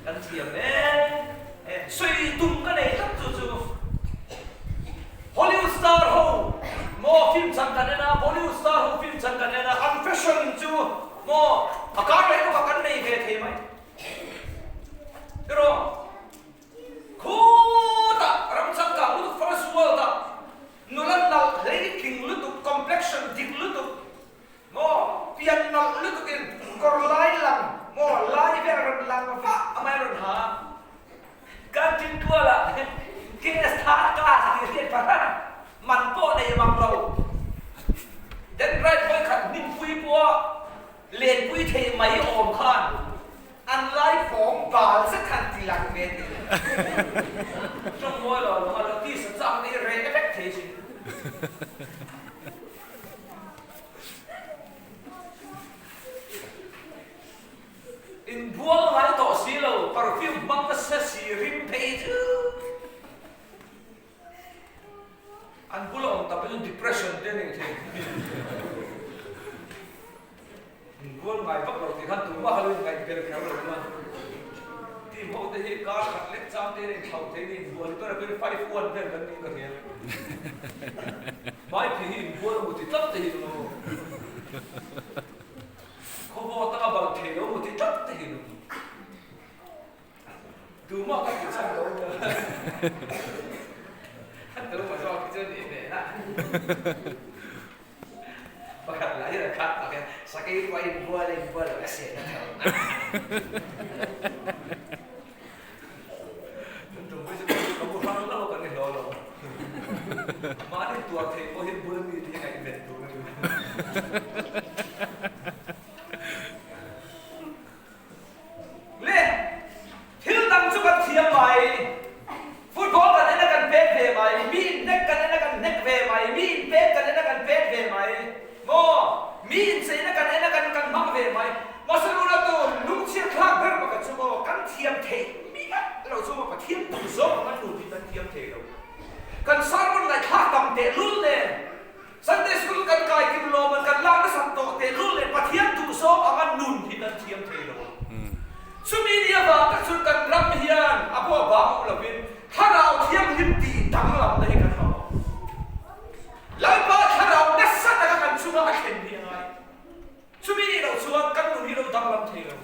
Kan thiam e. Sawi tum ka nei tlat chu chu Hollywood star ho maw film chang kan en a, Bollywood star ho film chang kan en a, an fashion chu maw a kar leh bawk a kan nei ve thei mai. Tiraw? Khutah ram changkang lutuk first world ah nula nalh hleitling lutuk complexion dik lutuk Maw pian nalh lutuk in kawr lai lang maw lai vel rawn lang vah a mai rawn ha. Kan tin tual ah KS thar class tih hriat fahran man pawh nei mang lo. Dendrite vawikhat hnimpui pawh lenpui thei mai awm khan an lai fawng bal zet khan ti lang ve tih. Tawng mawi lo lo a lo tisa chak te hi reh vek thei sin. Inbual ngai tawh si lo, perfume hmang nasa si rim phei chu an bula awm tak chu depression te a nih thei. Inbual ngai vak lo tih khan tumah kha lo inngaih ber kher lo chuan team ho te hi kar khat lek chang te hian inthlauh theih ni inbual hi ber a ber 5-1 vel kan nih ka hria. Hmaiphih hi inbual mu ti tlat te hi lo. Khawvaw taka bal thei lo mu ti tlat te hi lo. Tumah ka ti chhan lo nia. An lo ma zawk hi chu a nih hmel a. Pakhat lah hian a khat tak e, sakei pawh a inbual a inbual lo a seh na tho. Kan tum hi chu ka bu hrang hlauh kan ni hlawh lo. Mahni tuar theih pawh hi bul mi te hi ngaihven tur a ni. Le, thil dang chu kan thiam mai. Football kan en a kan pet ve mai, mi inhnek kan en a kan hnek ve mai, mi inpet kan en a kan pet ve mai. Maw, mi incheina kan en a kan kan hmang ve mai. Mahse luna tu lungchhiat thlak ber pakhat chu maw, kan thiam theih miah lo chu maw Pathian tum zawng kan nu tih kan thiam thei lo. Kan sermon ngaihthlak tam tehlul nen. Sunday School kan kai kim lawm an kan lak nasat tawh tehlul leh Pathian duhzawng anga nun hi kan thiam thei lo a. Chumi ni avang tak chuan kan ram hian a pawh a bang awm lovin Thlarau Thianghlim tih danglamna hi kan mamawh. Lalpa Thlarau nasa taka kan chunga a thlen hi a ngai. Chumi nih loh chuan kan nun hi lo danglam thei lo.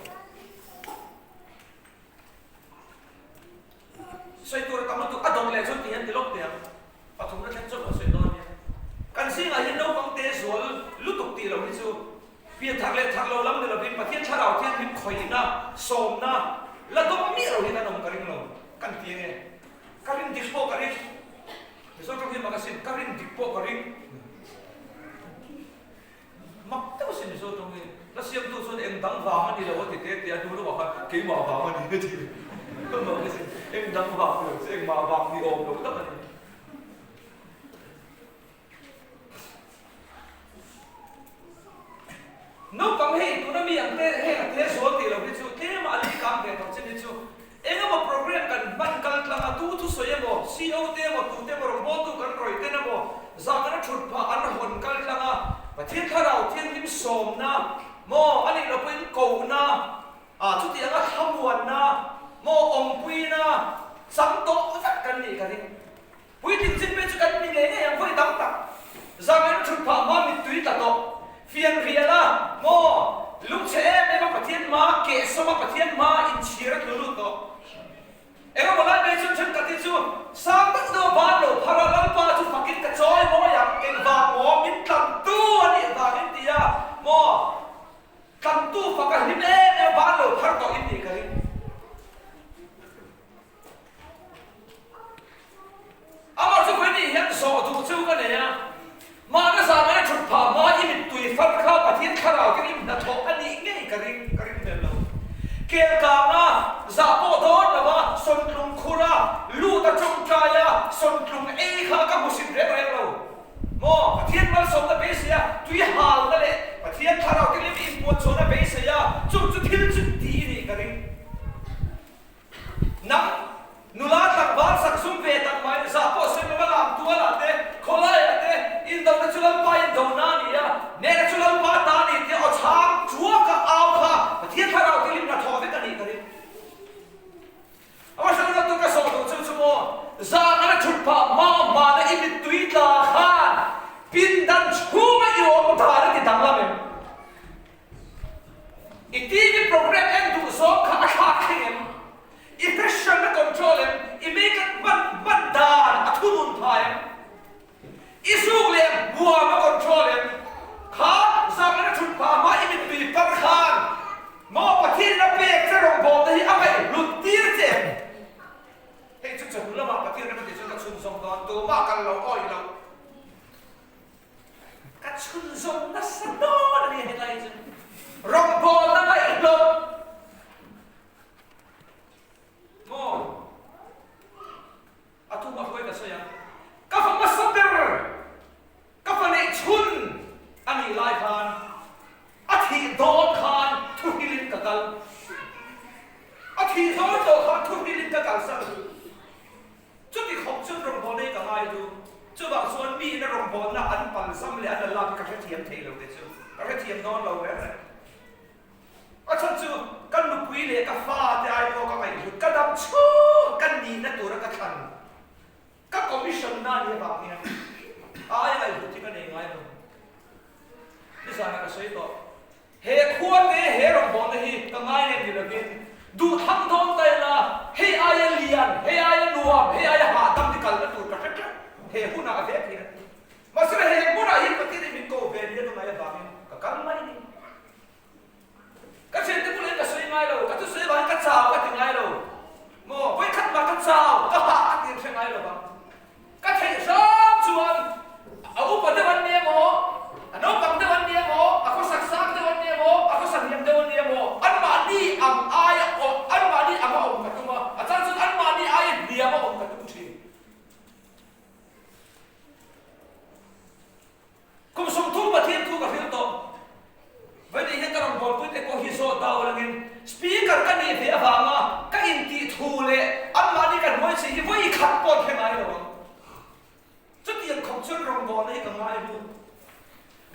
Sawi tur a tam lutuk, a dawt leh chuan ti hian ti lawk teh ang. Pathumna thleng chawlh a sawi dawn nia. Kan zingah hian naupang te zual lutuk tih loh hi chu pian thar leh thar lo lam ni lovin Pathian Thlarau Thianghlim khawihna, sawmna la dawng miah lo hian an awm ka ring lo. Kan ti enge? Ka rin dik pawh ka ring. Mizo tawng hi mak asin, ka rin dik pawh ka ring. Mak deuh asin Mizo tawng hi. Hla siamtu chuan eng dang vang a ni lo a ti te tia hnu lamah khan keimah vang a ni a ti. Mak asin, eng dang vang ni lo chu engmah vang ni awm lo tak a ni. Naupang hei tuna mi ang te heng a te zual tih lo hi chu tlema a lei kang ve tawh chin hi chu engemaw program kan hman kal tlang a tu thusawi emaw CO te emaw tute emaw rawngbawltu kan rawih ten emaw. Zan a thut phah an hawn kal tlang a, Pathian Thlarau Thianghlim sawmna maw a nih loh pawhin kohna, ah chuti anga thlamuanna maw awmpuina chang tawh vek kan nih ka ring. Puitling chin phei chu kan ni ngei ngei ang vawi tam tak. Zan a thut phah hma mittui tla tawh, fian rial a maw lungchhe em em a Pathian hma kehsawm a Pathian hma inchhir a tlu lut tawh. Engemaw lai mai chuan thenkhat hi chu sang deuh deuh a ban lo phar a, Lalpa chu fakin ka chawi mawi ang, engvang maw min tlantu a nih vangin ti a maw tlantu fak a hlim em em a ban lo phar tawh in nih ka ring. Amah chu vawi nih hian zawh duh chu ka nei a, mahna zan aia thut phah hma i mittui far kha Pathian thlarau te rim hnathawh a nih ngei ka ring, ka ring hmel lo. Kel kanga zah pawh dawn lo a, sawntlung khur a, lut a tawngtai a, sawntlung ei kha ka hmusit reng reng lo. Maw, Pathian malsawmna beisei a, tui halna leh Pathian thlarau te rim inpuanchhuahna beisei a, chung chu thil chu tih i nih ka ring. Nang, nula tlangval sak zum ve tak mai, zah pawh sawi lova lam tualah te, khawlaiah te, indona chu Lalpa indona a ni a, nena chu Lalpa ta a ni tia aw chhang thuaka au kha Pathian thlarau tilim hnathawh vek a nih ka ring. Amah hranna tur ka sawh duh chu chu maw, zah a thut phah hma hmana i mittui tla khan pindan chhunga i awm dan a ti danglam em? I TV program en duh zawng kha a thlak thleng em? I fashion a control em? I makeup hman hman dan a thunun pha em? I zuk leh hmuam a control em? Kha zan a thut phah hma i mittui par khan maw Pathian a pek che rawngbawlna hi a ngaihhlut tir che em? Hei chu chawhnu lamah Pathian rem a tih chuan ka chhunzawm dawn, tumah kal lo awih lo. Ka chhunzawm nasa dawn a ni helai chu. Rawngbawlna ngaihhlawm maw? A thum a hruai ka sawi a, ka fa hmasa ber ka fa neih chhun a nih lai khan a thih dawn khan thuhrilin ka kal. A thih dawn tawh khan thuhrilin ka kalsan. Chuti khawp chuan rawngbawlna hi ka ngai du. Chuvang chuan miin a rawngbawlna an palzam leh an la lak hi ka hrethiam thei lo te chu ka hrethiam dawn lo reng reng. A chhan chu ka nupui leh ka fa te ai pawh ka ngaihhlut, ka dam chhung ka nihna tura ka thlan, ka commission na nih avang hian a aia ngaihhlut hi ka nei ngai lo. Nizanah ka sawi tawh. He khua te he rawngbawlna hi ka ngai lem ni lovin duhthlang dawn ta ila, hei aia lian, hei aia nuam, hei aia hahdam hi kalna tur ka hre teuh he hunah a vek hian. Mahse he hmunah hian Pathian in min ko ve nia ka ngaih avangin ka kal mai ni. Ka thiante bulah hian ka sawi ngai lo, ka thusawi avangin ka chau ka ti ngai lo. Maw, vawikhat mah ka chau, ka hah ka ti an hre ngai lo vang. Ka theih hram chuan a upa deuh an ni emaw, a naupang deuh an ni emaw, a khawsak sang deuh an ni emaw, a khawsak hniam deuh an ni emaw, anmahni ang aia awm, anmahni anga awm ka tum a, a chang chuan anmahni aia hniama awm ka tum thin. Kum 30 Pathian thu ka hrilh tawh. Vawiin hian ka rawn bawlpui te pawh hi zawt dau langin Speaker ka nih ve avanga ka intih thu leh anmahni kan hnuai chhe hi vawi khat pawh an hre ngai lo ang. Chutiang khawp chuan rawngbawlna hi ka ngai hlu.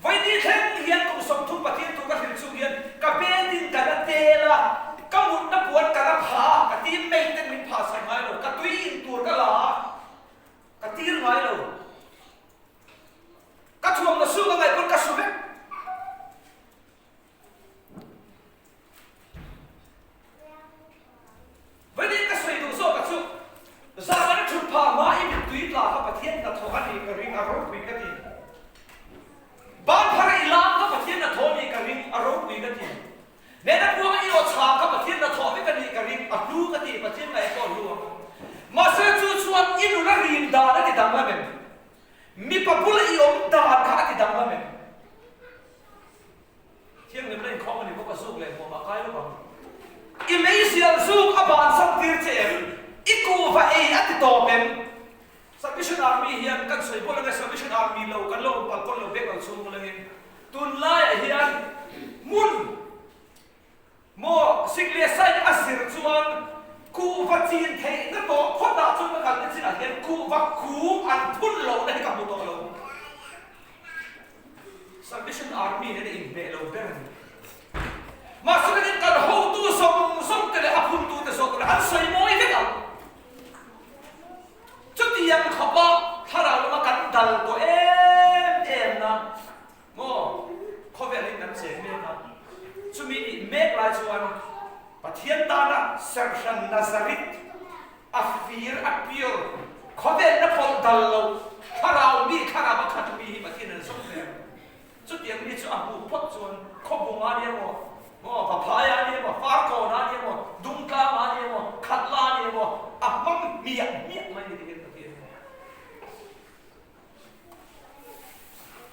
Vawiin thleng hian kum 30 Pathian thu ka hrilh chung hian ka bed in ka la tel a, ka mutna puan ka la pha a, ka teammate ten min phahsak ngai lo, ka tui in tur ka la a, ka tir ngai lo. Ka thuamna su ka ngaih pawn ka su vek. Vawilin ka sawi duh zawk a chu, zan an thut phah hma i mittui tla kha Pathian hnathawh a nih ka ring, a ropui ka ti. Ban phar i lam kha Pathian hnathawh a nih ka ring, a ropui ka ti. Nena kuanga i aw chhang kha Pathian hnathawh vek a nih ka ring, a hlu ka ti, Pathian ngaih pawh a hlu ang. Mahse chu chuan i nun a rin dan a ti danglam em? Mipa bula i awm dan kha a ti danglam em? Thianghlimna inkhawm a ni bawk a, zuk leh hmuam a kai lawk ang. I meizial zuk a bansan tir che em? I kuhva ei a ti tawp em? Salvation Army hian kan sawi bawlh ange, Salvation Army lo kan lo awm palh pawn lo vek lo chhung ulangin tunlaiah hian hmun Maw sik leh sain a zir chuan kuhva chin theihna tawh phawtah chuan ka kalna chinah hian kuhva kung an phun lohna hi ka hmu tawh lo. Salvation Army nen a inhmeh lo ber a ni. Mahse lekin kan hotu zawng zawng te leh a phuntute zawk leh an sawi mawi vek ang. Chutiang khawpa thlarau lama kan dal tawh em em na maw khawvelin kan cheng mek a. Chumi nih mek lai chuan Pathian tana serhran Nazareth a fir a pure khawvelna pawlh dal lo thlarau mi thlarau a khat mi hi Pathian an zawng hle ang. Chutiang mi chu a hmuh phawt chuan Khawbunga ni emaw, maw Vaphaia ni emaw, Farkawna ni emaw, Dungtlanga ni emaw, Khatla ni emaw a hmang hmiah hmiah mai ni tiin Pathian hi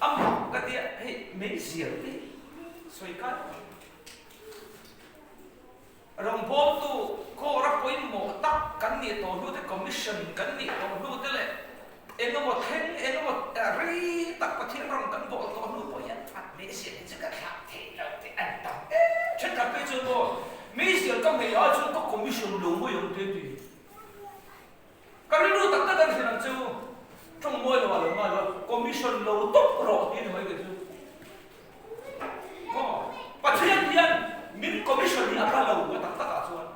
a mak ka tia hei meizial te hi sawi kai lo. Rawngbawltu Corps-a pawimawh tak kan nih tawh hnu te, Commission kan nih tawh hnu te leh eng emaw thleng, eng emaw rei tak Pathian rawn kan bawl tawh hnu pawh hian a meizial hi chu ka thlah thei lo tih an tam em. Thenkhat phei chuan maw meizial ka nghei ai chuan ka Commission lo mai ang te ti. Ka rilru tak tak an hrilh ang chu tawng mawi lo ah lo ngai lo a, Commission lo tawp rawh tih a ni mai kei chu. Maw? Pathian hian min commission hi a hla lo a tak takah chuan.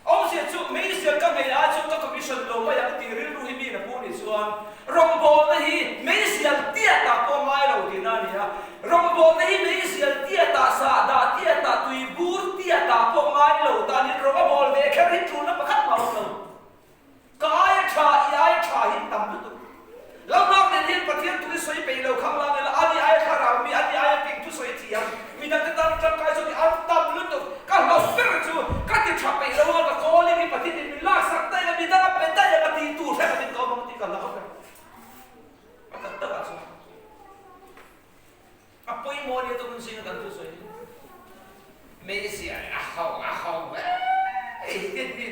Awmzia chu meizial ka ngei ai chuan ka commission lo mai ang tih rilru hi miin a pu nih chuan rawngbawlna hi meizial tiatah pawh ngai lo tihna a ni a. Rawngbawlna hi meizial tiatah, sahdah tiatah, tuibur tiatah pawh ngai lo tanin rawng a bawl ve kher hi tulna pakhat mah a awm lo. Ka aia tha, i aia tha hi tam lutuk. Lalhmak nen hian Pathian thu hi sawi peih lo khang lang ila, ani aia thlarau mi, ani aia ping thu sawi thiam, midangte tan tangkai zawk hi an tam lutuk. Ka hlauh ber chu ka ti tha peih lo a, ka calling hi Pathian in min laksak daih a, midang a pe daih a, ka tih tur hrep in ka awm ang tih ka hlauh ber. A tak takah chuan a pawimawh ania tawk zinga kan thu sawi hi. Meizial a ho a ho ei hi hi.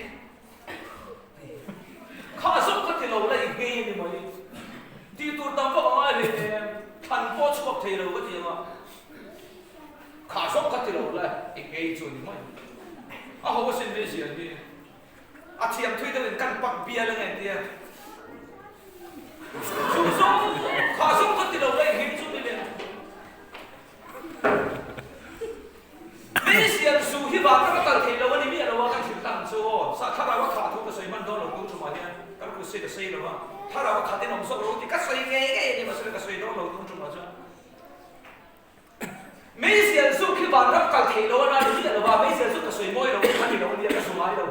Kha zawk ka ti lo la i nghei a ni mai. Tih tur tam vak a ngai hle em, thlan pawh chhuak thei lo ka ti ang a. Kha zawk ka ti lo la i nghei chu a ni mai. A ho asin meizial hi. A thiam thui deuhin kan pak bial ange tia. Chu zawng kha zawk ka ti lo la i nghei chu ni leh. Meizial zu hi vanram a kal thei lo a ni miah lo a, kan hrilh ta ang chu aw. Sa thlarau a khah thu ka sawi hman dawn lo tun tumah hian kan crusade a sei lo a, thlarau a khat in awm zawk lo tih ka sawi ngei ngei a ni mahse ka sawi dawn lo tun tumah chuan. Meizial zu khi vanram kal thei lo a na ni miah lo a, meizial zu ka sawi mawi lo a ni lo a nia ka zu ngai lo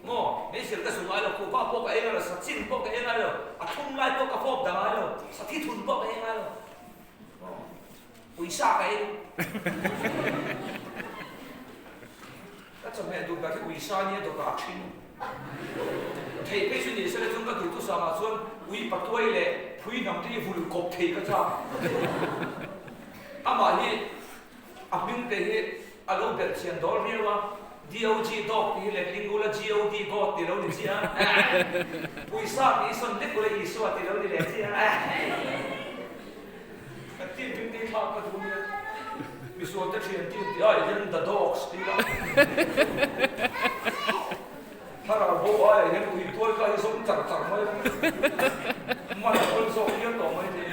maw, meizial ka zu ngai lo, kuhva pawh ka ei ngai lo, sachin pawh ka ei ngai lo, a thlum lai pawh ka fawp dah ngai lo, sathi thun pawh ka ei ngai lo. Uisa ka ei. Ka chawhmeh duh ber hi uisa nia dawt ah thin. Thei phei chu ni se le chuan ka duh tu sangah chuan ui patuai leh phui hnam te hi vul kawp thei ka chak. Amah hi a hming te hi a lo belh thian dawl riau a, DOG dog tih hi letling ula GOD God tih lo ni chiah a, uisa tih hi sawn lek ula Isua tih lo ni leh chiah a. Ka team hming te hi thlak ka duh nia. Misual te thian team tih ai hian The Dogs tih ila. Thlarau bo aiah hian ui tuai kha hi zawm char char mai a. Man a kawl zawk hial tawh mai thei.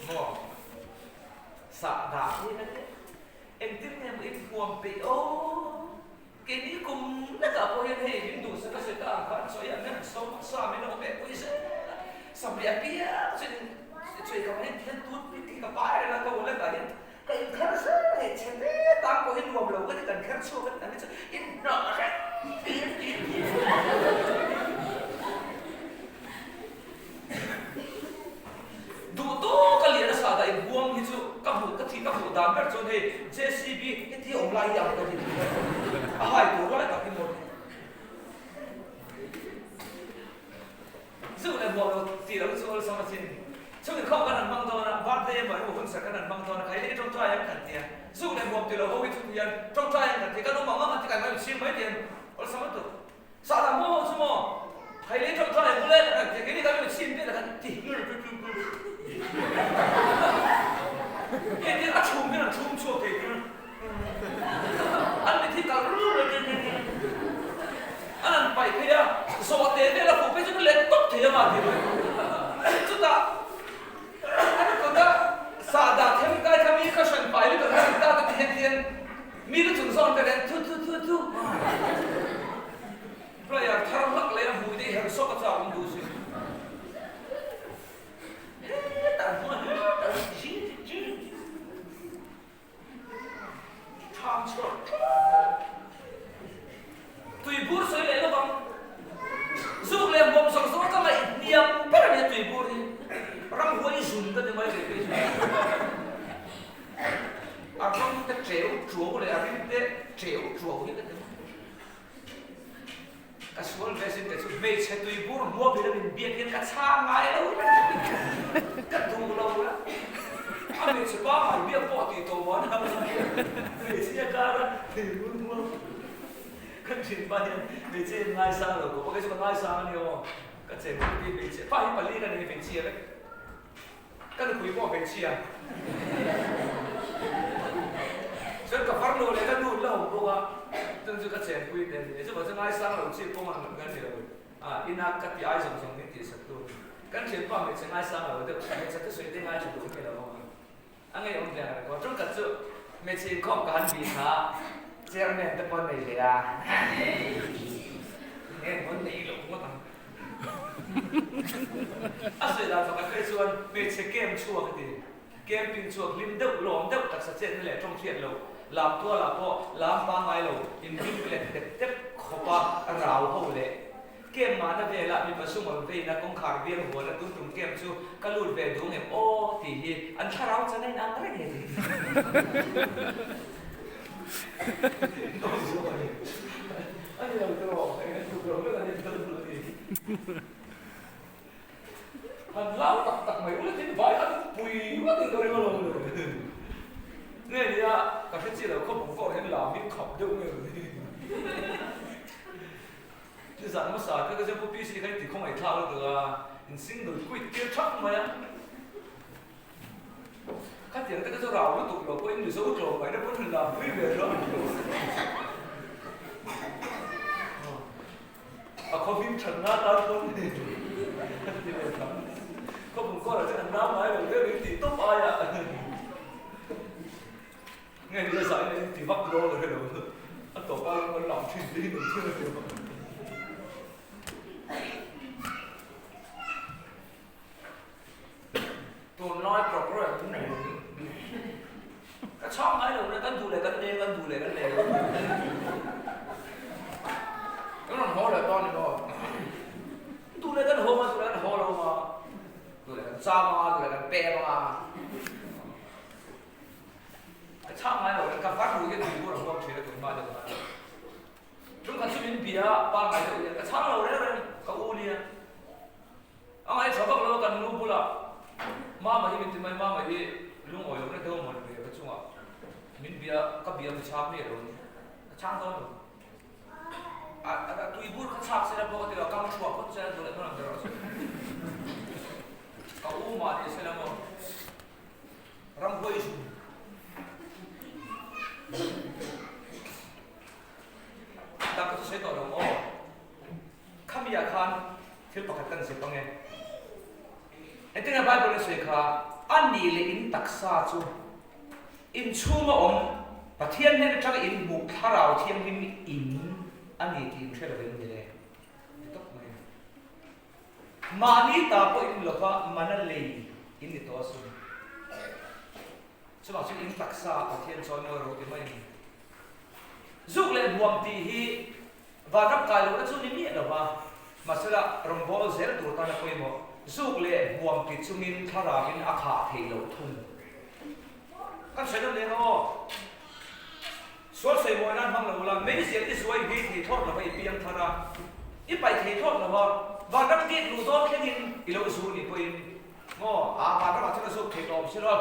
Maw? Sahdah hi a nia. Engtin nge maw in huam peih aw? Keini kum lekah pawh hian hei min duhsak a sawi ta ang khan sawi a men sawm sa min lo pek pui zel a, samri a piang chuan in sawi ka hian hian tut bik hi ka pai reng a ka wallet ah hian ka in kher zel a hei chhe te tan pawh hi nuam lo ka ti kan kher chhuak a ti hi chu in hnah reng tir tir tir. Duh tawk a lian a sah dah in huang hi chu ka hmuh ka thih ka hmuh dan ber chuan hei JCB heti awm lai hi ang ka ti a hai tur lai tak hi maw Zuk leh hmuah lo tih lo chu awlsam a chin chhung inkhawm kan han hmang dawn a birthday emaw emaw hunsak kan han hmang dawn a khaile i tawngtai ang kan tia zuk leh hmuam tih lo ho hi chu hian tawngtai ang kan ti kan awm ang ang an ti kai mai chhing mai tian awlsam a tuk Sahdah maw ho chu maw? Thei lei ṭawng ṭawng engpul e kan ti keini kan rawn chhim vel a kan ti hnur pui pui pui. Hei tin a chhum hian an chhum chhuak thei tir. An mit hi kal rul rul rul rul. An han paih phei a. Zawhte vel a fuh phei chu ka let tawp thei anga ti mai. Chutah an kut a sahdah them kai kha mi kha hran pai lutuk an han ta te ti hian hian mi lu chung zawn ka nen thu thu thu thu. Player thar hlak leh a hmui te i herh sawk a chak awm duh si. Hetah an hmang a, hetah an zing zing. Ṭham chhuak ṭhak. Tuibur sawi leh lawk ang. Zuk leh hmuam zawng zawng ka ngaih hniam ber a nia tuibur hi. Ramhuai zun ka ti mai ve phei chu. A ram te ṭeu ṭuau leh a rim te ṭeu ṭuau hi ka ti mai. Ka sual ve sin te chu hmeichhe tuibur hmuam hi lam inbiak hian ka chhang ngai lo ka duh lo la. A hmeichhe pangngai biak pawh tih tawh muan a hmeichhia kara tuibur hmuam kan thin pa hian hmeichhia in ngaisang lo khawp a, kei chu ka ngaisang a ni aw. Ka chen pui hi hmeichhia pa hi pali ka nei hmeichhia vek. Ka nupui pawh hmeichhia. Chuan ka farnu leh ka nu la awm bawk a, chung chu ka chenpui te a ni. Chuvang chu ngaisang lo chi pawng ang kan ni lo. Ah, ina ka ti ai zawng zawng min tihsak tu a ni. Kan thianpa hmeichhe ngaisang lo deuh, hmeichhe thusawi te ngaithla duh nge lo ang a. A ngeiawm ve ang reng aw. Ṭawngkhat chu hmeichhe inkhawm ka han bih kha chairman te pawh nei ve a. Nge pawn nei lo ngawt ang. A sawi dan pakhat phei chuan hmeichhe camp chhuak a ti. Camping chhuak hlim deuh, lawm deuh taksa chetna leh ṭawng hriat lo, lam tualah pawh lam pangngai lo, inhlim let tep tep khawpa rau ho leh Camp mahna velah mipa sumawm veina kawngkhar biang huana tun tum camp chu ka lut ve duh ngem aw tih hi an thlarau chan a inang reng he ti. A ni lo tawh, eng an tluk lo vek a ni lo lo ni. Han lau tak tak mai ula tin vai an pui vat in ka ring alawm le. Nge nia ka hre chiah lo khawpawng pawh hian lam hi khap deuh nge ni. Chuzan hmasa te ka chuan Pu PC kha in ti khawngaih thlak lutuk a, in single quit tir thap mai a. Khatiang te ka chu rau lutuk lo pawhin Mizo tlawm ngaihna pawn han lam pui ve hlawm. A khaw hming that na tan pawn kan ti ve tham. Khaw bung kawrah chuan an nau ngai lo deuh in tih tawp aia. Nge ni a zaina in ti vak dawn a hrelo a tawp a an lam thin te hi nuam thil a ni a. Tunlai program ka chhang ngai lo na kan duh leh kan leng kan duh leh kan leng kan rawn haw leh dawn ni maw duh leh kan haw ma duh leh kan haw lo ma duh leh kan cham anga duh leh kan pem anga Ka chhang ngai lo, ka far ru hian tui bur a huam thin a tun hma deuh khan. Tum khat chu min bia a, pa ngai deuh hian ka chhang lo reng reng, ka u nia. A ngai tha vak lo a kan nu bulah Mama hi min ti mai, Mama hi lungawi lohna deuh maw ni ve ka chungah min bia, ka bia mi chhang miah lo a ni, ka chhang dawn lo. A tui bur kha chhak sela pawh ka ti lo, kam chhuah phawt sela duh leh hmun ang ber rawh se. Ka u mah ni sela maw. Ramhuai zun tak ka chu sawi tawh lo aw. Khami ah khan thil pakhat kan zep ange. Engtin nge Bible in sawi kha a nih leh in taksa chu in chhunga awm Pathian hnen atanga in hmuh thlarau thianghlim in a ni tih in hre lo em ni le? Ti tawp mai a. Mahni ta pawh in lova mana lei in ni tawh asin. Chuvang chuan in taksa Pathian chawi mawi ro ti mai a ni. Zuk leh hmuam tih hi vanram kai lohna chu ni miah lova, mahsela rawngbâwl zel tur tana pawimawh zuk leh hmuam ti chungin thlarauin a khah theih loh thung. Kan sawi nawn leh ang aw. Sual sawi mawi nan hmang lo ula, meizial i zuai hmei thei thlawt lova i piang thar a, i paih thei thlawt lova, vanram gate luh dawn thlengin i lo zu nih pawhin maw aa vanramah chuan a zuk thei tawh awm si lo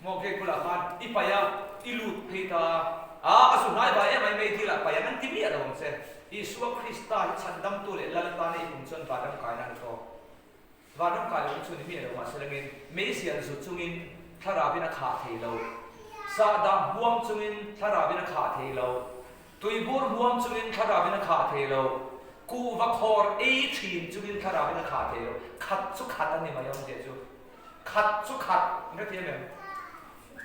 maw gate bulah khan i paih a, i lut phei ta a, aa a zu hnai vai em ai meidil ah paih ang an ti miah lo ang che. Isua Krista hi chhandamtu leh Lal atana i pum chuan vanram kaina a ni tawk. Vanram kai lo chu ni miah lo mahse langin meizial zu chungin thlarauin a khah thei lo, sahdah huam chungin thlarauin a khah thei lo, tuibur huam chungin thlarauin a khah thei lo. Kuhva khawr ei thin chungin thlarauin a khah thei lo. Khat chu khat a ni mai awmzia chu. Khat chu khat, in hrethiam em?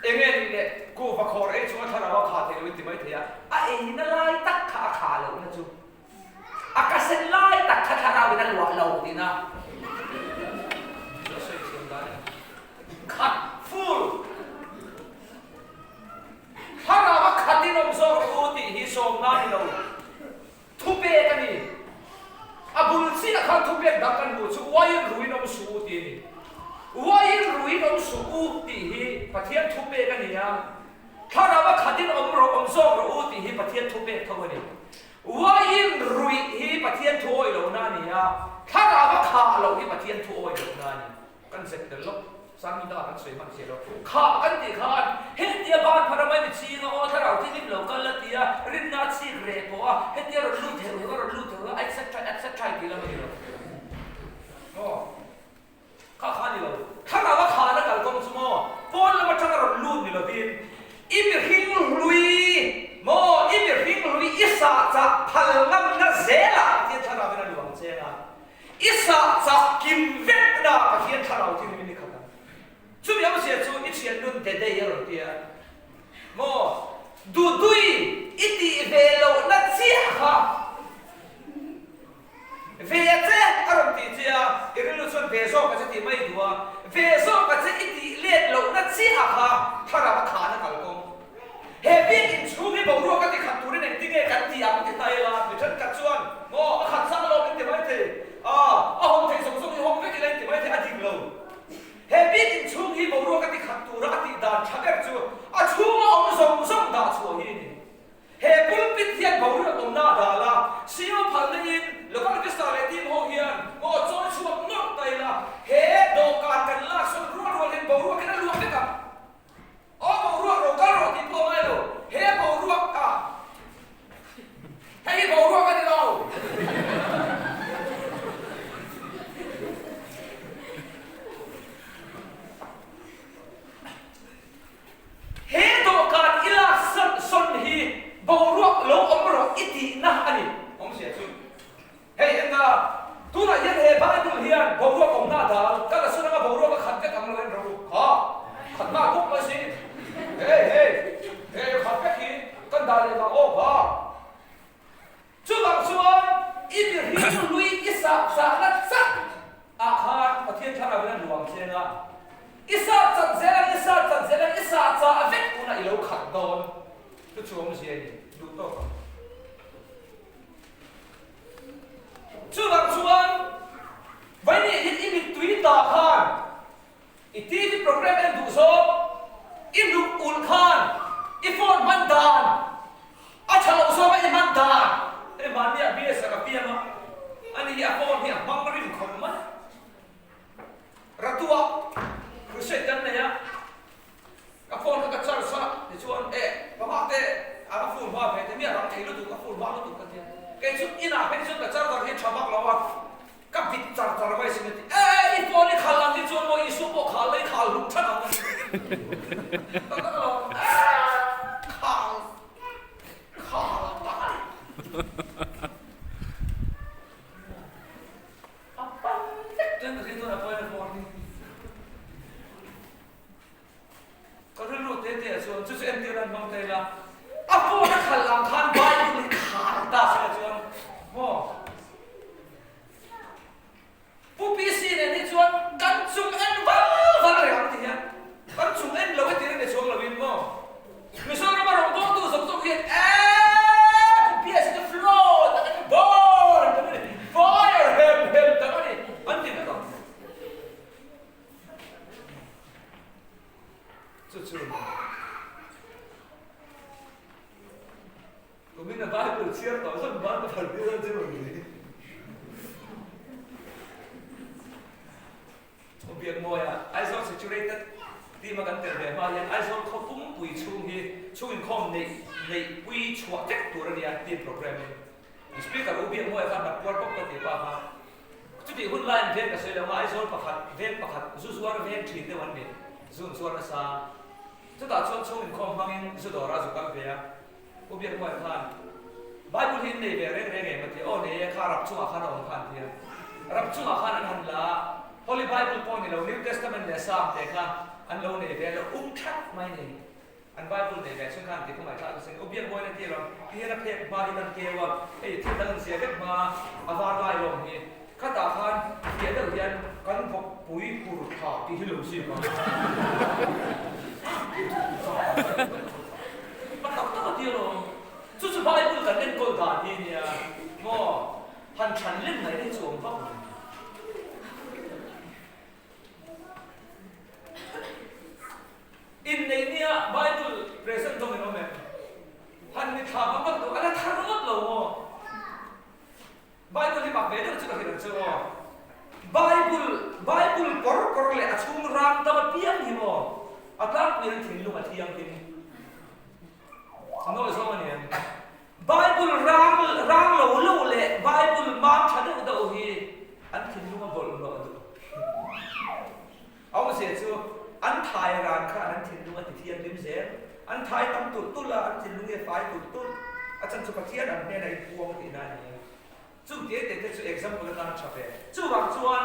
Enge nih le, kuhva khawr ei chunga thlarau a khah thei lo in ti mai thei a, a eina lai tak kha a khah lohna chu. A ka sen lai tak kha thlarauin a luah lo tihna chu a sawi thiam dan a ni. Khat, full. Thlarau a khatin awm zawk rawh u tih hi sawmna a ni lo. Thupek a ni. A bul chiah khan thupek dang kan hmuh chu uaiin ruin awm suh u tih a ni. Uaiin ruin awm suh u tih hi Pathian thupek a ni a. Thlarau a khatin awm rawh, awm zawk rawh u tih hi Pathian thupek tho a ni. Uaiin ruih hi Pathian thu awih lohna a ni a, thlarau a khah loh hi Pathian thu awih lohna a ni. Kan zet tel lawk, Sangmi dangah kan sawi hman si lo. Khah kan tih khan hetia ban phar a mai mi ching a, aw thlarau thil hlim lo kal a tia, rinna a chik reh pawh a, hetia rawn lut heuh heuh a, rawn lut heuh heuh a, etc etc tih lam a ni lo. Maw? Kha kha a ni lo. Thlarau a khahna kalkawng chu maw? Pawn lam atanga rawn lut ni lovin i mihring hlui maw? I mihring hlui i sah chah phal ngamna zelah Pathian thlarauin a luang cheng a. I sah chah kim vekna Pathian thlarau thil min i khat ang. Chumi awmzia chu i thiannun Dedei a rawn ti a, Maw, Dudui i tih ve lohna chiah kha ve che a rawn tih che a, i rilru chuan ve zawk a che tih mai duh a, ve zawk a che i tih let lohna chiah kha thlarau a khahna kalkawng. He bik inchhung hi boruak a ti khat turin engtin nge kan ti ang ti ta ila, mi thenkhat chuan maw a khat sang alawm in ti mai thei, a a hawn theih zawng zawng hi hawng vek ila in ti mai thei, a dik lo. He bik inchhung hi boruak a ti khat tura a tih dan tha ber chu a chhunga awm zawng zawng dah chhuah hi a ni. He pulpit hian boruak awmna a dah la, CEO phalna in local officer leh team ho hian maw chawi chhuak nawlh ta ila, he dawhkan kan lak sawn rual rual hian boruak in a luak vek ang. Aw boruak ro kal rawh tih pawh a ngai lo, he boruak a hei hi boruak a ni lo. He dawhkan i lak san sawn hi boruak lo awm rawh i tihna a ni. Awmzia chu Hei enga, tunah hian he Bible hian boruak awmna a dal, ka la sawn anga boruak a khat vek ang lo en rawh u. Kha, khat nghal bawk mai si. Hei, hei, hei a khat vek hi kan dah leh vang aw kha. Chuvang chuan i mihring hlui i sah zahna chak ah khan Pathian thlarau in a nuam thleng a, i sah chat zel ang, i sah chat zel ang, i sah chah vek hunah i lo khat dawn. Chu chu awmzia a ni, duh tawk ang. Chuvang chuan Vaini hi i mittui ta khan i TV program en duh zawng, i luk ulh khan i phone hman dan a tha loh zawnga i hman dan hei mahni ah BS a ka piang a, ani hi a phone hi a hmang rim khawp mai. Ratua crusade kan nei a. Ka phone kha ka charge a, tichuan eh ka hma te a ka full hma ve te mi a rang thei lutuk, a full hma lutuk ka tia. Kei chu inah phei chuan ka charger hi a tha vak lo a, ka bit char char mai sin a ti. Eh i phone i khal ang hi chuan maw Isua pawh khal la i khal hlum that ang a ti. Tak tak lo eh khal khal tak a ni. A pan vek chuan ka hria chuan a pawi na phone hi. Ka rilru te te ah chuan chu chu entir an hmang thei la, a phone a khalh ang khan Bible hi khar ta sela chuan maw? Pu PC nen hi chuan kan chung en val val reng ang ti hian kan chung en lo e tir a ni chuang lovin maw? Mizorama rawngbawltu zawk zawk hian eeee Pu PC chu flow tak a ni, burn tak a ni, fire hem hem tak a ni an ti vek ang. Chu chu Kumin a Bible chhiar tawh zawk ban ka phal tir dawn che maw ni? Aw Biakmawia, Aizawl Saturated team a kan tel ve hma hian Aizawl khaw pumpui chhung hi chhung inkhawm neih neih pui chhuah vek tur a nia team program in. Speaker U Biakmawia khan hnap puar pawp ka ti pa kha. Chutih hun laiin veng ka sawi lo a, Aizawl pakhat, veng pakhat, zu zuar veng thin deuh an ni, zu an zuar nasa. Chutah chuan chhung inkhawm hmangin zu dawrah zu kal ve a, U Biakmuai khan. Bible hi in nei ve reng reng em a ti a, aw nei e, kha rap chungah khan a awm kha an ti a. Rap chungah khan an han la a, Holy Bible pawh ni lo, New Testament leh Psalm te kha an lo nei ve a, lo um that mai ni. An Bible nei ve chhung khan ti khawngaih thlak asin. U Biakmawina ti lo, ti hian a phek hma hi kan keu a, hei thil dang an zia vek hma a var lai lawm hi. Khatah khan fiah deuh hian kan vawkpui hur thla tih hi lo ziak a. A tak tak a ti alawm. Chu chu Bible kan enkawl dan hi nia maw? Han chhan lem mai hi chu awm vak lo. Inneih nia Bible present dawng in awm em? Han mithla vak vak duh a la thar ngawt lo maw? Bible hi mak ve deuh chu ka hrilh ang che aw. Bible, Bible kawr kawr leh a chhung ram tam apiang hi maw a tlangpuiin an thinlung a thianghlim. Nawi zawng a ni em? Bible rang rang lo lo leh Bible mam tha deuh deuh hi an thinlung a bawlhhlawh duh. A awmzia chu an thai ran khan an thinlung a ti thianghlim zel. An thai tam tulh tulh a, an thinlung hi a fai tulh tulh. A chan chu Pathian an hnenah inpuang tihna a ni a. Chung te te te chu example atan a tha ve. Chuvang chuan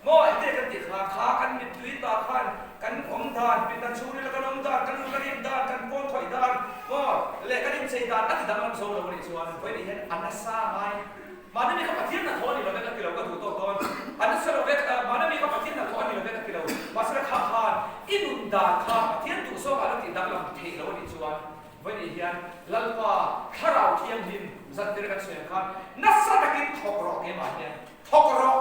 maw enge kan tih kha, kha kan mittui ta khan kan awm dan, pindan chhungrila kan awm dan, kan lung a rim dan, kan pawn khawih dan maw leh kan inchei dan a ti danglam zo lo a nih chuan vawiin hian a nasa ngai. Mahni mi kha Pathian hnathawh a ni lo vek a ti lo, ka duh tawk dawn. A nasa lo vek, mahni mi kha Pathian hnathawh a ni lo vek a ti lo. Mahse kha khan i nun dan kha Pathian duh zawngah lo tih danglam theih lo a nih chuan vawiin hian Lalpa Thlarau Thianghlim zantir kan sawi ang khan nasa takin thawk rawh keimah hian thawk rawh.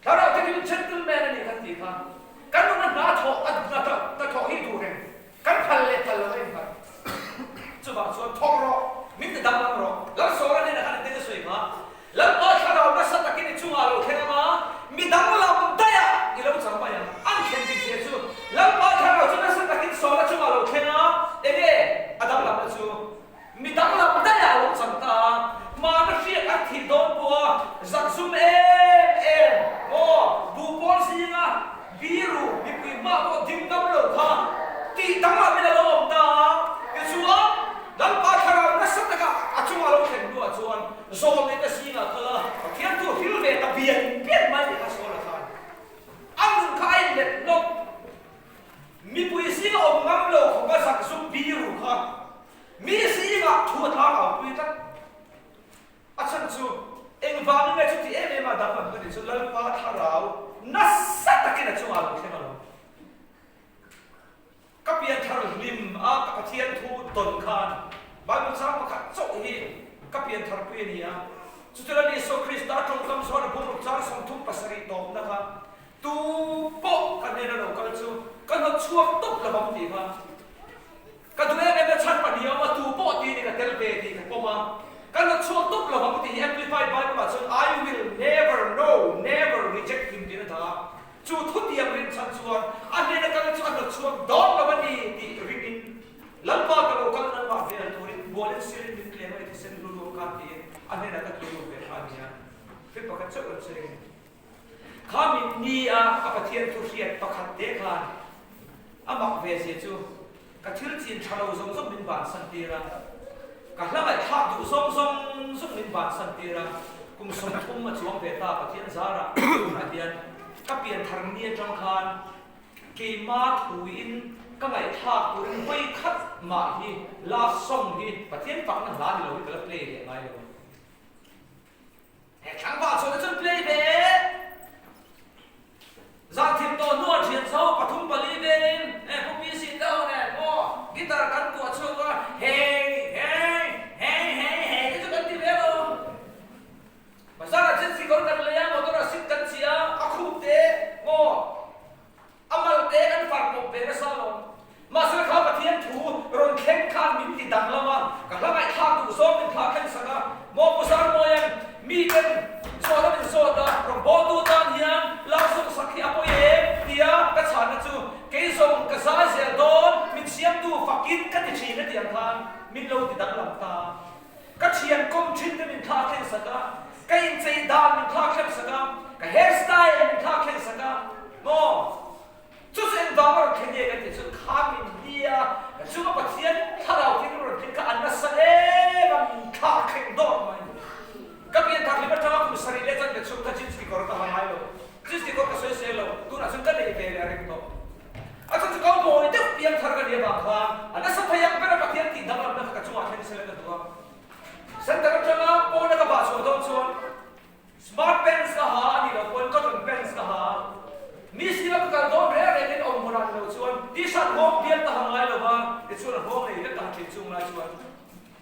Thlarau Thianghlim gentleman a nih kan tih kha kan nuna hna thawh a hna thawh hi duh reng kan phal leh phal lo a innghat. Chuvang chuan thawk rawh, min ti danglam rawh. Lalsawra hnenah khan engtin a sawi kha? Lalpa Thlarau nasa takin i chungah lo thleng anga mi danglam daihah i lo chang mai ang. An thlen dik zia chu Lalpa Thlarau chu nasa takin Sawla chungah lo thleng a, enge a danglamna chu? Mi danglam daih a lo chang ta a, hmana hriat an thih dawn pawh a zakzum em em maw? Buhpawl zinga biru mipui hma pawh ding ngam lo kha tih danglamin a lo awm ta a, tichuan Lalpa Thlarau nasa taka a chunga lo thlen hnuah chuan zawlneihna zingah kal a, Pathian chu hril ve ta bian bian mai tih kha sawi la khan a nun kha a inlet nawk. Mipui zinga awm ngam lo khawpa zakzum biru kha Mi zingah thu a tlang au pui tlat. A chhan chu engvangin nge chuti em em a danglam ka tih chu Lalpa thlarau nasa takin a chungah lo thleng alawm. Ka pianthar hlim a ka Pathian thu dawn khan Bible chang pakhat chauh hi ka pianthar pui a ni a. Chutila Isua Krista tawngkam zawn a bungruk chang 37 tawpna kha Tu pawh ka hnena lo kal chu ka hnawt chhuak tawp lo ang tih kha ka duh em em a, chhan pahnih a awm a, tu pawh tih ni ka tel ve tih ka pawm a, ka hnawt chhuak tawp lo ang tih hi Amplified Bible ah chuan I will never, no, never reject him tiin a dah a, chu thutiang rin chhan chuan a hnena kal chu a hnawt chhuak dawn lo a ni tih ringin Lalpa ka lo kal nangmah vel turin bualin sirin min tlem a i thisen hlu luang khan tiin a hnenah ka tlu lut ve kha a nia. Thil pakhat chauh kan sawi a ni. Kha min ni a ka Pathian thu hriat pakhat te khan a mak ve zia chu ka thil chin tha lo zawng zawng min bansan tir a, ka hla ngaihthlak duh zawng zawng zawng min bansan tir a, kum 30 a chuang ve ta Pathian zarah tunah hian ka pianthar ni atang khan keima thuin ka ngaihthlak turin vawi khat mah hi love song hi Pathian fakna hla ni lo hi ka la play leh ngai lo. He tlangval chuan a chun play ve. Zan thim tawh hnuah thian zo pathum pali velin he pu PC te ho nen maw guitar kan kuah chhuak a, hei hei hei hei hei te chu kan ti ve lo. Bazar ah chuan sikawr kan lei a, motor ah seat kan chiah a, a khup te maw A malte kan far pawp ve nasa alawm. Mahse kha Pathian thu rawn thleng khan min ti danglam a, ka hla ngaihthlak duh zawng min thla thleng sak a. Smart pants ka ha a nih loh pawn cotton pants ka ha a. Mi sira ka kal dawn reng rengin awm hmun ah ni lo chuan t-shirt nghawng bial ka ha ngai lo va, tichuan a nghawng nei vek ka ha thin chung lai chuan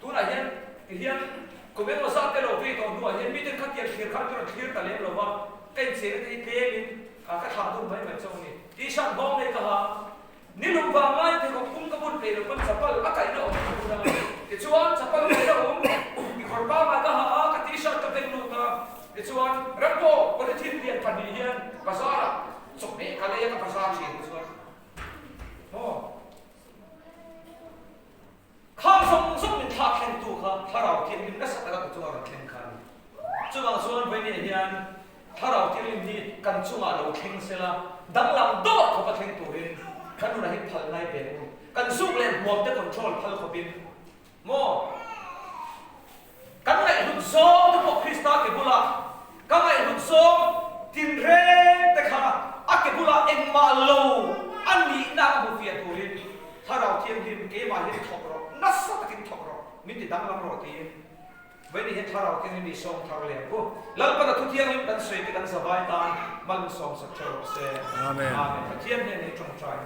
tunah hian ti hian kum engemaw zat te lo vei tawh hnuah hian miten khatiang thlir khan ka rawn thlir ta lem lo va, ka inchhirna te hi tlemin ka thlah dun mai mai chauh a ni. T-shirt nghawng nei ka ha. Ni lung vang lai pheikhawk pum ka bun peih lo pawn chapal a kaihna awm ka bun a, tichuan chapal kaihna awm kekawr pangai ka ha a, ka t-shirt ka beng lut a, tichuan Rambo polythene lian pahnih hian bazar ah chawhmeh ka lei a ka bazar thin tichuan maw Khang zawng zawng min thlak thlengtu kha Thlarau Thianghlim nasa taka ka chunga rawn thleng kha a ni. Chuvang chuan Vawinia hian Thlarau Thianghlim hi kan chungah lo thleng sela, danglam dawr khawpa thleng turin kan nunah hi phal ngai pe u. Kan zuk leh hmuam te control phal khawpin maw? Kan ngaihhlut zawng te pawh Krista ke bulah, ka ngaihhlut zawng tinreng te kha a ke bulah engmah lo a nihna ka hmu fiah turin Thlarau Thianghlim keimah hian thawk rawh, nasa takin thawk rawh, min ti danglam rawh tiin Vawiin hian Thlarau Thianghlim i sawm thar leh ang u. Lalpan a thu thianghlim kan sawi te kan zavai tan mal min sawmsak ṭha rawh se. Amen. Amen. Pathian hnenah i ṭawngṭai.